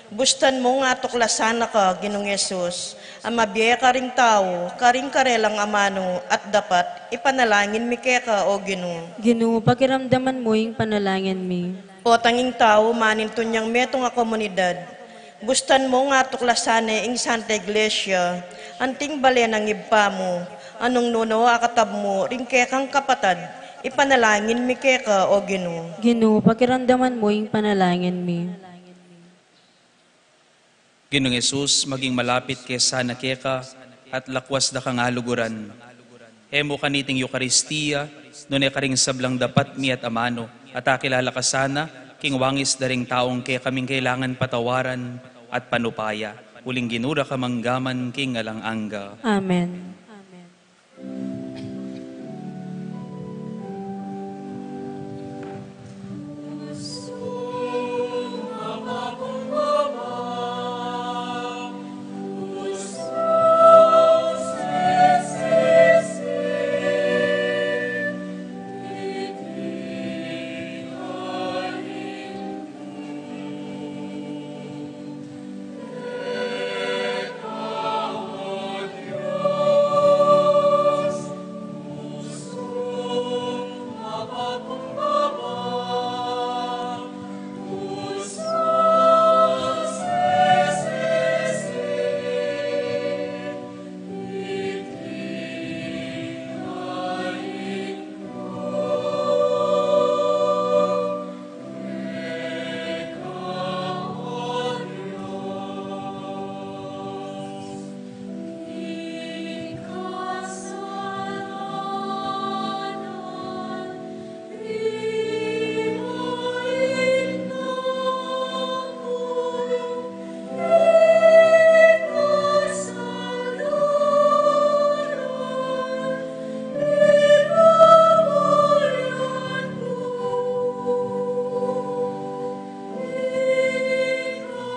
Bustan mu nga tuklasan na ka, Ginung Jesus, a mabie karing tau, karing karelang amanu at dapat. Ipanalangin mi keka, O Ginu. Ginu, pakiramdaman mu ing panalangin mi. Potang ing tau manintun yang metung a komunidad. Bustan mu nga tuklasan ne ing Santa Iglesia, anting bale nang Ibpa mu, Anung nuno a katab mu ring kekang kapatad, ipanalangin mi keka, O Ginu. Ginu, pakiramdaman mu ing panalangin mi. Ginung Jesus, maging malapit ke sana keka at lakwas da kang aluguran. E mu kaniting Eukaristia, nune karing sablang dapat mi at amanu, at akilala ka sana king wangis da ring taung kekaming kailangan patawaran at panupaya. Uling Ginu, da ka manggaman king alang angga. Amen.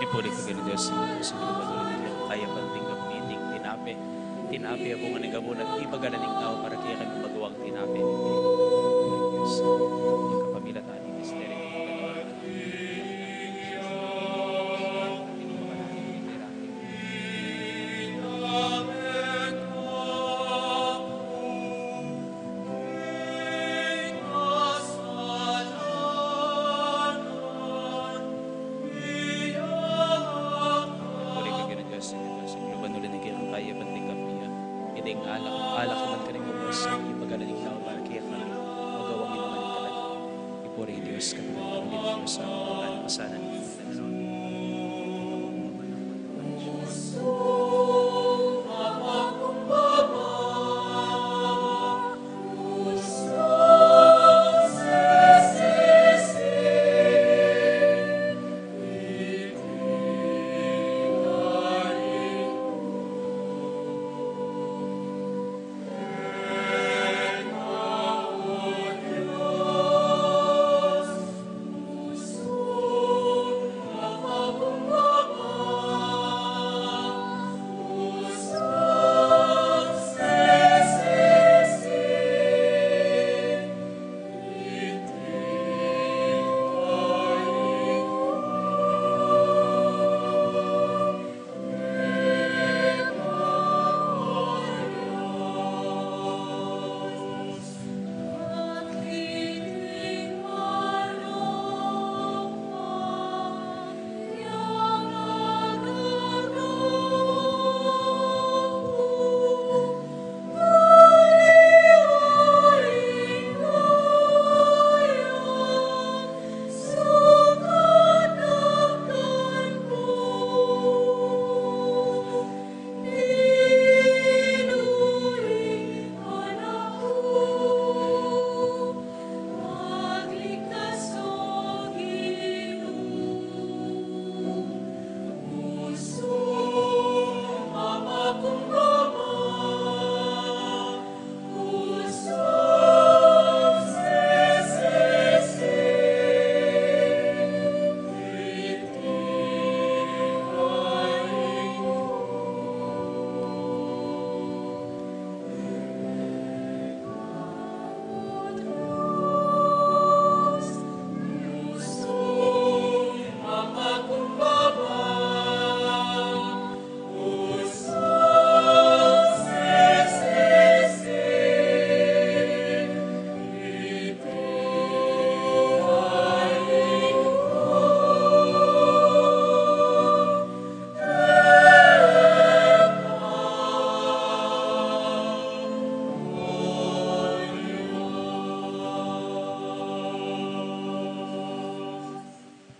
Ipuri ku king Dios, ing Dios ning kaluban uling king kayapan, tinggap mi iting tinape. Tinape a bunga ning kabud at ibagala ning tau para kekami magwang tinape. Ipuri ku king Dios, ing kapamilatan ning misteryu ning pagkatau. Puri ka, Ginu Dios, ing Dios, ing luban uling king kayapan, tinggap mi iting alak, alak ibat karing ubas, ibagala ning tau para kekami magwang inuman ning kaladua. Ipuri ing Dios, Ginu Dios, a kapasanan.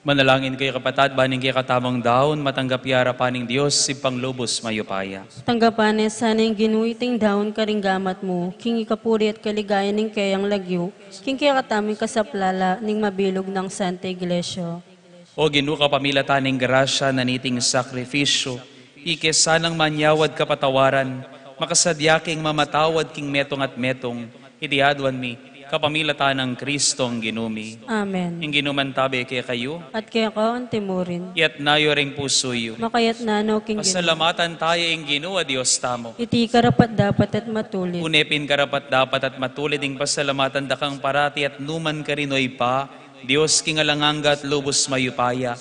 Manalangin kayu, kapatad, ban ing kekatamung daun matanggap ya arapan ning Dios, Ibpang lubus mayupaya. Tanggapan na sana ning Ginu iting daun karing gamat mu, king ikapuri at kaligayan ning keyang lagyu, king kekatamung kasaplalan ning mabilug nang Santa Iglesia. O Ginu, kapamilatan ning grasya na niting sakrifisyu, ike sanang manyawad kapatawaran, makasadya keng mamatawad king metung at metung, iti aduan mi, kapamilatan nang Kristong Ginu mi. Amen. Ing Ginu mantabe kekayu. At keka antimurin. Iyatas yu ring pusu yu. Makayatas na no king Ginu. Pasalamatan taya ing Ginu a Dios tamu. Iti karapat-dapat at matulid. Tune pin karapat-dapat at matulid ing pasalamatan da kang parati at nukarin man, O Ibpa, Dios king alang angga at lubus mayupaya.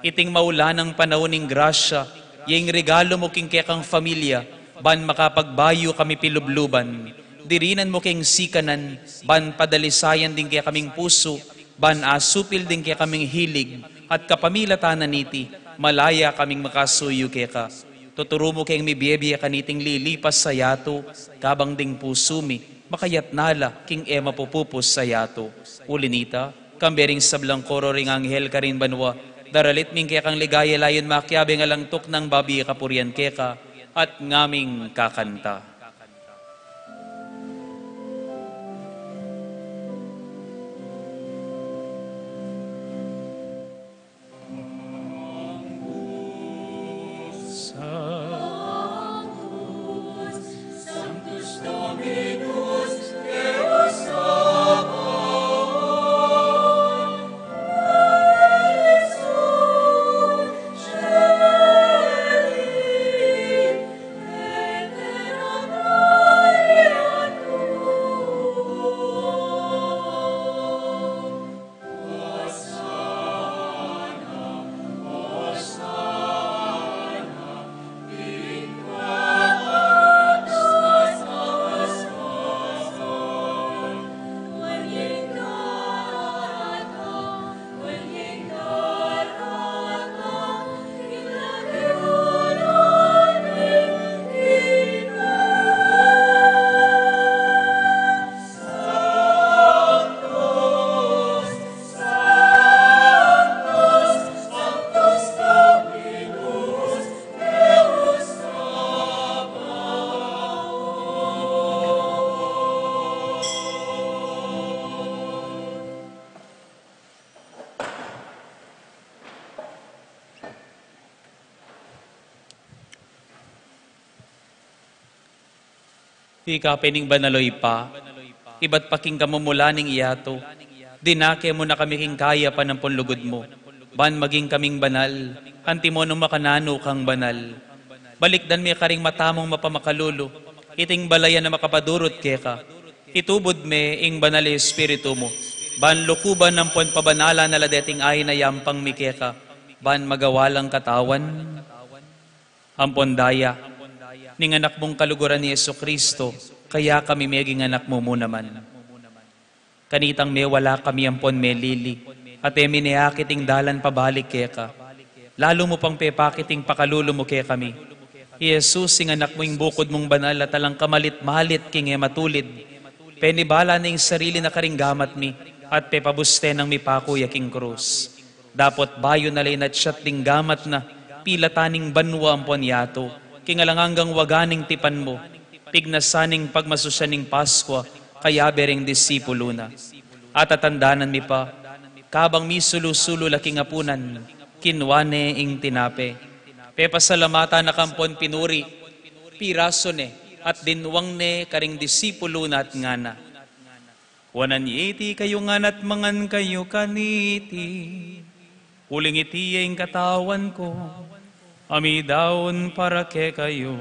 Iting maulan a panaun ning grasya, ya ing regalu mu king kekang familia, ban makapagbayu kami pilubluban. Dirinan mu keng sikanan, ban padalisayan ding kekaming pusu, ban asupil ding kekaming hilig, at kapamilatan na niti, malaya kaming makasuyu keka. Tuturu mu keng mibie-bie kaniting lilipas a yatu, kabang ding pusu mi, makayatas na la king e mapupupus a yatu. Uli nita, kambe ring sablang koro ring anghel karin banua, daralit mi ing kekang ligaya layun makiabe ing alang tuknang babie kapurian keka, at ngaming kakanta. Ika pin ing banal, o Ibpa, ibat pa king kamumulan ning yatu, dinake mu na kami king kayapan ampon lugud mu, ban maging kaming banal, antimo nung makananu kang banal. Balikdan me karing mata mung mapamakalulu, iting balayan a makapadurut keka. Itubud me ing banal a Espiritu mu, ban lukuban ampon pabanalan na la deting ain a yampang mi keka, ban magawa lang katawan ampon daya ning Anak mung kaluguran, i Jesucristo, kaya kami meging anak mu mu naman. Kanitang mewala kami ampon melili, at e mi ne akit ing dalan pabalik keka. Lalu mu pang pepakit ing pakalulu mu kekami. I Jesus, ing Anak mu, ing bukud mung banal at alang kamalit-malit king e matulid, penibala ne ing sarili na karing gamat mi, at pepabuste nang mipaku ya king krus. Dapot bayu na la inatsat ding gamat na, pilatan ning banua ampon yatu, king alang anggang waga ning tipan mu, pignasan ning pagmasusyan ning Paskua, kayabe ring disipulu na. Atatandanan mi pa, kabang misulu-sulu la king apunan, kinua ne ing tinape. Pepasalamatan na ka ampon pinuri, pirasu ne, at dinwang ne karing disipulu na at ngana: Kuanan ye iti kayu ngan at mangan kayu kaniti. Uling iti ya ing katawan ku, a midaun para kekayu.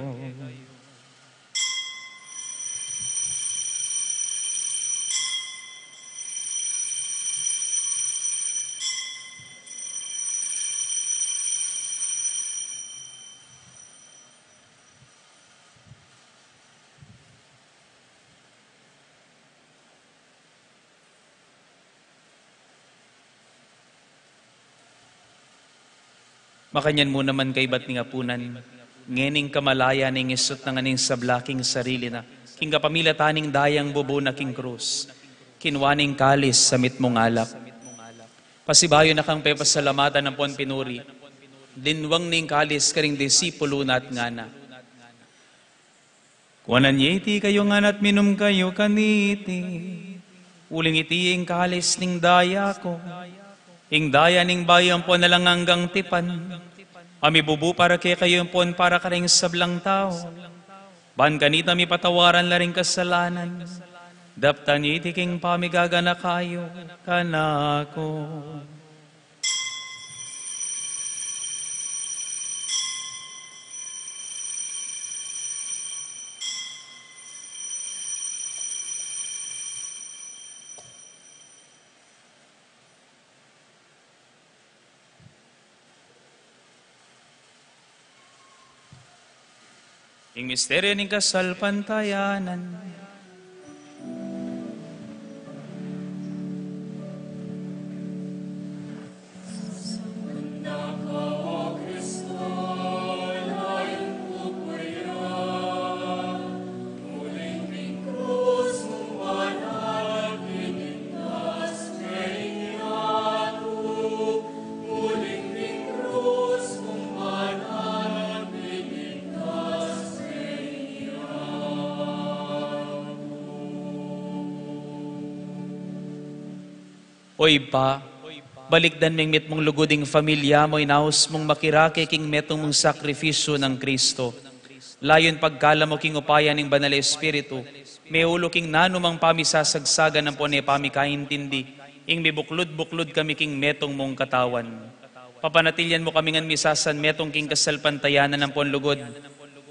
Makanyan mu naman kaybat ning apunan, ngening kamalayan ning isut na ngan ing sabla king sarili na, king kapamilatan ning dayang bubu na king krus, kinua ne ing kalis a mitmung alak. Pasibayu na kang pepasalamatan ampon pinuri, linwang ne ing kalis karing disipulu na at ngana: Kuanan ye iti kayu ngan at minum kayu kaniti, uling iti ing kalis ning daya ku, ing daya ning bayu ampon alang anggang tipan, a mibubu para kekayu ampon para karing sablang tau. Ban kanita mipatawaran la ring kasalanan. Daptan ye iti king pamigaganaka yu kanaku. Ing misteryu ning kasalpantayanan. O Ibpa, balikdan meng mitmung lugud ing familia mu, inaus mung makirake king metung mung sakrifisyu nang Kristo. Layun pagkalam mu king upaya ning Banal Espiritu, meulu king nanumang pamisasagsagan ampon e pamikaintindi, ing mibuklud-buklud kami king metung mung katawan. Papanatilian mu kami ngan misasanmetung king kasalpantayanan ampon lugud,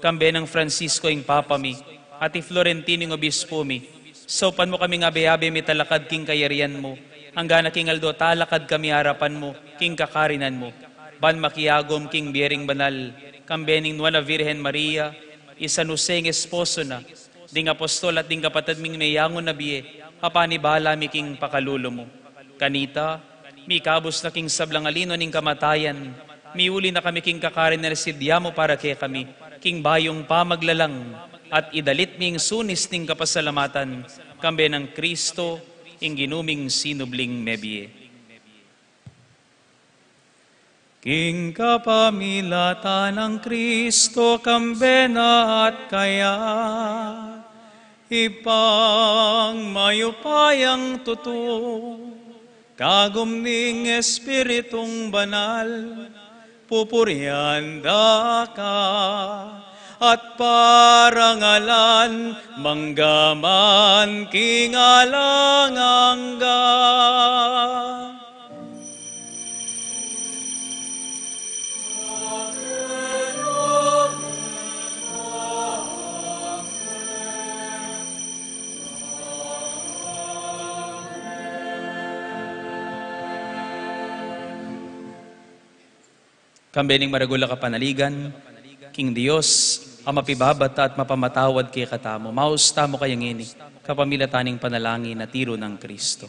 kambe nang Francisco ing Papa mi, at i Florentino ing Obispo mi. Saupan mu kaming abe-abe mitalakad king kayarian mu, angga na king aldo talakad kami arapan mu king kakarinan mu. Ban makiagum king bie ring banal, kambe ning Nuan a Virgen Maria, i San Jose ing esposo na, ding apostol at ding kapatad ming meyangu na bie, a panibala mi king pakalulu mu. Kanita, mikabus na king sablang alino ning kamatayan, miuli na kami king kakarin a residya mu para kekami, king bayung pamaglalang, at idalit mi ing sunis ning kapasalamatan, kambe nang Kristo, ing Ginu ming sinubling mebie. King kapamilatan nang Kristo, kambe na at kaya, Ibpang mayupayang tutu, kagum ning Espiritung Banal, pupurian da ka at parangalan manggaman king alang angga. Kambe ning maragul a kapanaligan king Dios a mapibabata at mapamatawad kekatamu, maus tamu kaya ngeni kapamilatan ning panalangin a tiru nang Kristo.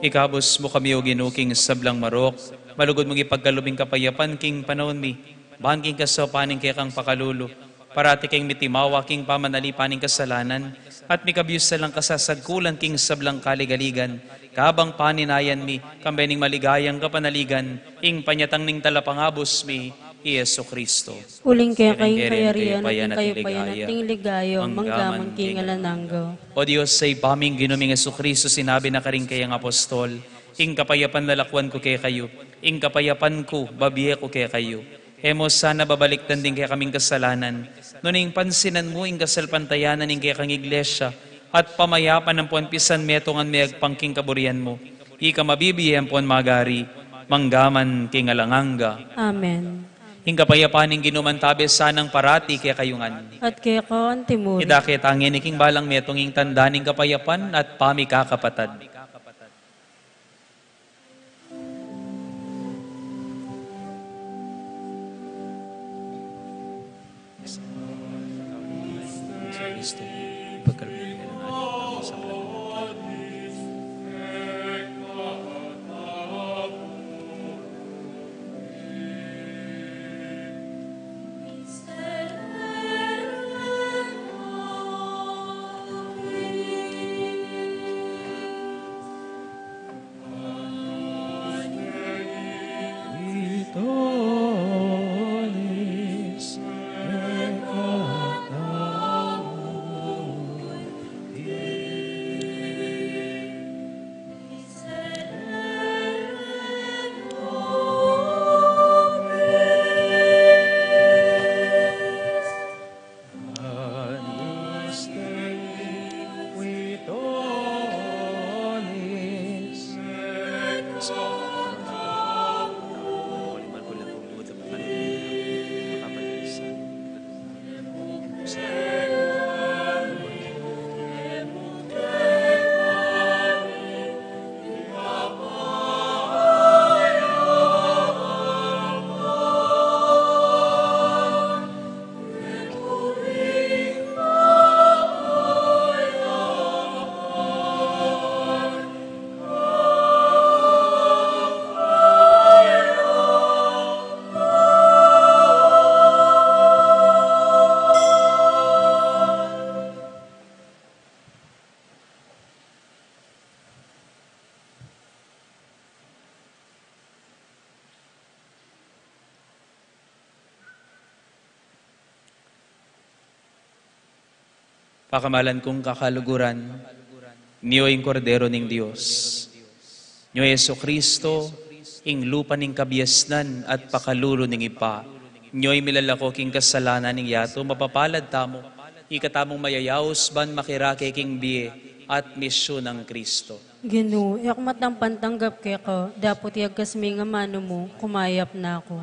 Ikabus mu kami, O Ginu, king sablang marok, malugud mung ipagkalub ing kapayapan king panaun mi, ban king kasaupan ning kekang pakalulu, parati keng mitimawa king pamanalipan ning kasalanan, at mikabus na lang kasasagkulan king sablang kaligaligan, kabang paninayan mi, kambe ning maligayang kapanaligan, ing panyatang ning Talapangabus mi, i Jesucristo. Uling keka ing kayarian, at ing kayupayan, at ing ligaya, manggaman king alang angga. O Dios, sa Ibpa ming Ginu ming Jesucristo, sinabi na karing kayang apostol, ing kapayapan lalakwan ku kekayu, ing kapayapan ku babie ku kekayu. E mu sana babalikdan ding kekaming kasalanan, nune ing pansinan mu ing kasalpantayanan ning kekang iglesia, at pamayapan ampon pisanmetungan me agpang king kaburian mu. Ika mabibie ampon magari, manggaman king alang angga. Amen. Ing kapayapan ning Ginu mantabe sanang parati kekayu ngan. At keka antimurin. Idake tangeni king balang metung ing tanda ning kapayapan at pamikakapatad. Pakamalan kung kakaluguran, nyo ing Kordero ning Dios. Nyo Jesucristo, ing lupa ning kabiasnan at pakalulu ning Ibpa. Nyo ing milalako king kasalanan ning yatu, mapapalad tamu, ikatamung mayayaus ban makirake king bie at misyu nang Cristo. Ginu, e ku matang pantanggap keka, dapot iyagkas me ing amanu mu, kumayap na ku.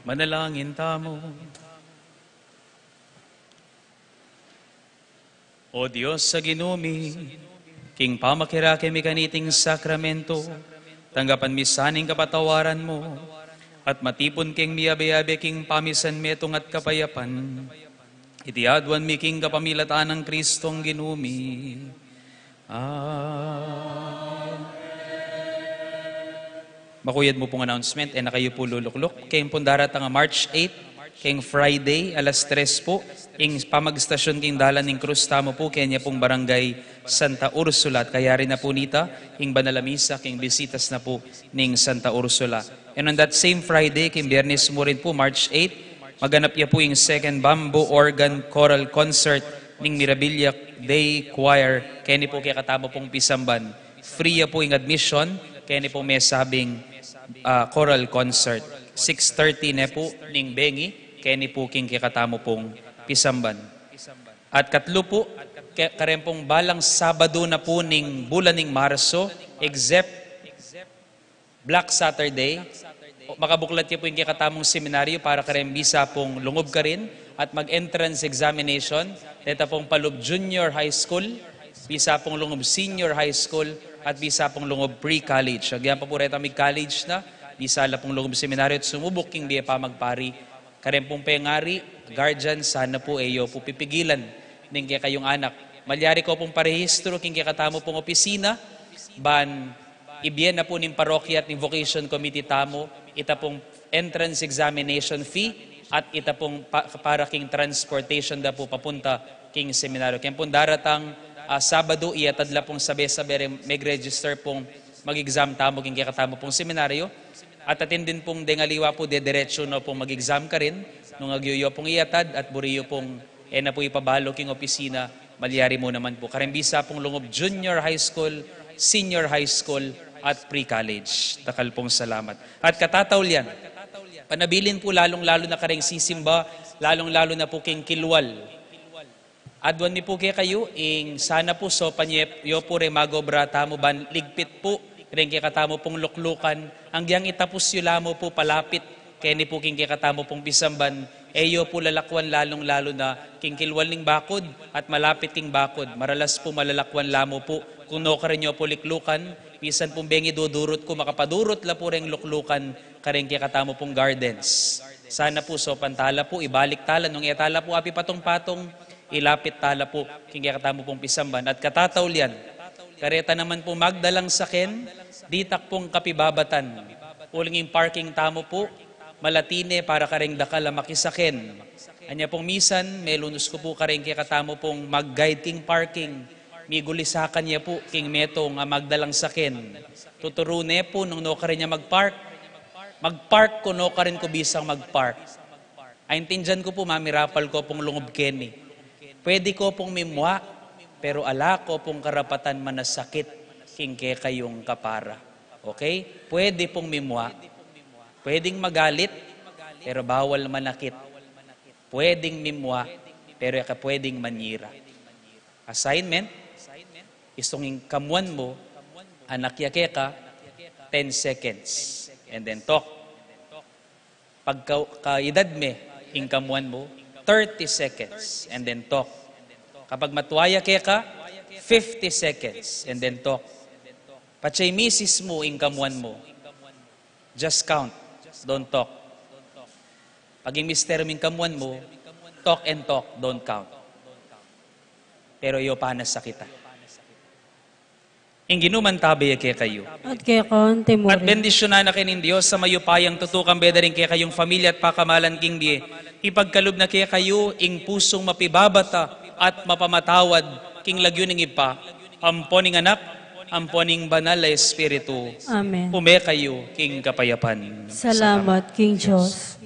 Manalangin tamu. O Dios a Ginu mi, king pamakirake mi kaniting sakramento, tanggapan mi sana ing kapatawaran mu, at matipun keng miyabe-yabe king pamisan metung at kapayapan. Iti aduan mi king kapamilatan nang Kristong Ginu mi. Amen. Makuyad mu pung announcement, e na kayu pu lulukluk. Keng pung daratang a March eight, keng Friday, alas tres pu, ing pamagstasyon king dalan ning krus tamu pu, keni pung Barangay Santa Ursula, at kayari na pu nita, ing banal a misa, king bisitas na pu ning Santa Ursula. And on that same Friday, king Biyernes mu rin pu, March eight, maganap ya pu ing Second Bamboo Organ Choral Concert ning Mirabilia Day Choir, keni pu kekatamu pung pisamban. Free ya pu ing admission, keni pung mesabing, ah, choral concert. Six thirty ne pu ning bengi, keni pu king kekatamu pung pisamban. At katlu pu, ke-, kareng pung balang Sabadu na pu ning bulan ning Marso, except Black Saturday, o, makabuklat ya pu ing kekatamung seminaryo para kareng bisa pung lungub karin at mag-entrance examination, deta pung palub junior high school, bisa pung lungub senior high school, at bisa pung lungub pre-college. Agyan pa pu reta mig-college na, bisa la pung lungub seminaryo at sumubuk king bie pamagpari. Kareng pung pengari, guardian, sana pu e yu pu pipigilan ning kekayung anak. Malyari ko pung parehistru king kekatamu pung opisina, ban ibie na pu ning parokya at ning vocation committee tamu, ita pung entrance examination fee, at ita pung pa-, para king transportation da pu papunta king seminaryo. Keng pung daratang, ah, Sabadu, iyatad la pung sabe-sabe reng meg-register pung mag-exam tamu king kekatamu pung seminaryo. At atin din pung deng aliwa pu, dederetsu no pung mag-exam karin, nung agyu yu pung iyatad at buri yu pung e na pu ipabalu king opisina, malyari mu naman pu. Kareng bisa pung lungub junior high school, senior high school, at pre-college. Dakal pung salamat. At katataulian, panabilin pu lalung-lalu na kareng sisimba, lalung-lalu na pu king kilwal. Aduan mi pu kekayu, ing sana pu saupan ye-, yu pu reng mag-obra tamu ban ligpit pu reng kekatamu pung luklukan, anggyang itapus yu la mu pu palapit keni pu king kekatamu pung pisamban, e yu pu lalakwan lalung-lalu na king kilwal ning bakud at malapit king bakud, maralas pu malalakwan la mu pu kung nukarin yu pu liklukan, misan pung bengi dudurut ku makapadurut la pu reng luklukan kareng kekatamu pung gardens. Sana pu saupan tala pu, ibalik tala nung e tala pu apipatung-patung, ilapit tala pu king kekatamu pung pisamban. At katataulian, kareta naman pung magdalang saken, ditak pung kapibabatan. Uling ing parking tamu pu, malati ne para kareng dakal a makisaken. Anya pung misan, melunus ku pu kareng kekatamu pung mag-guide king parking. Migulisakan ya pu king metung a magdalang saken. Tuturu ne pu nung nukarin ya mag-park. Mag-park ku, nukarin ku bisang mag-park. Aintindian ku pu, mamirapal ko pung lungub keni. Pwede ko pung mimua, pero ala ko pung karapatan manasakit king kekayung kapara. Okay? Pwede pung mimua. Pwedeng magalit, pero bawal manakit. Pwedeng mimua, pero e ka pwedeng manyira. Assignment, istung ing kamuan mu, anak ya keka, ten seconds, and then talk. Pagka, kaedad me, ing kamuan mu, thirty seconds, and then talk. Kapag matua ya keka, fifty seconds, and then talk. Patse misis mu, ing kamuan mu, just count, don't talk. Pag ing mister mu, ing kamuan mu, talk and talk, don't count. Pero e yu pa na sakita. Ing Ginu mantabe ya kekayu. At keka mu rin. At bendisyunan na kayu ning Dios a mayupayang tutu, kambe da ring kekayung familia at pakamalan king bie. Ipagkalub na kekayu ing pusung mapibabata at mapamatawad king lagyu ning Ibpa, ampo ning Anak, ampo ning Banal a Espiritu. Amen. Ume kayu king kapayapan. Salamat king Dios.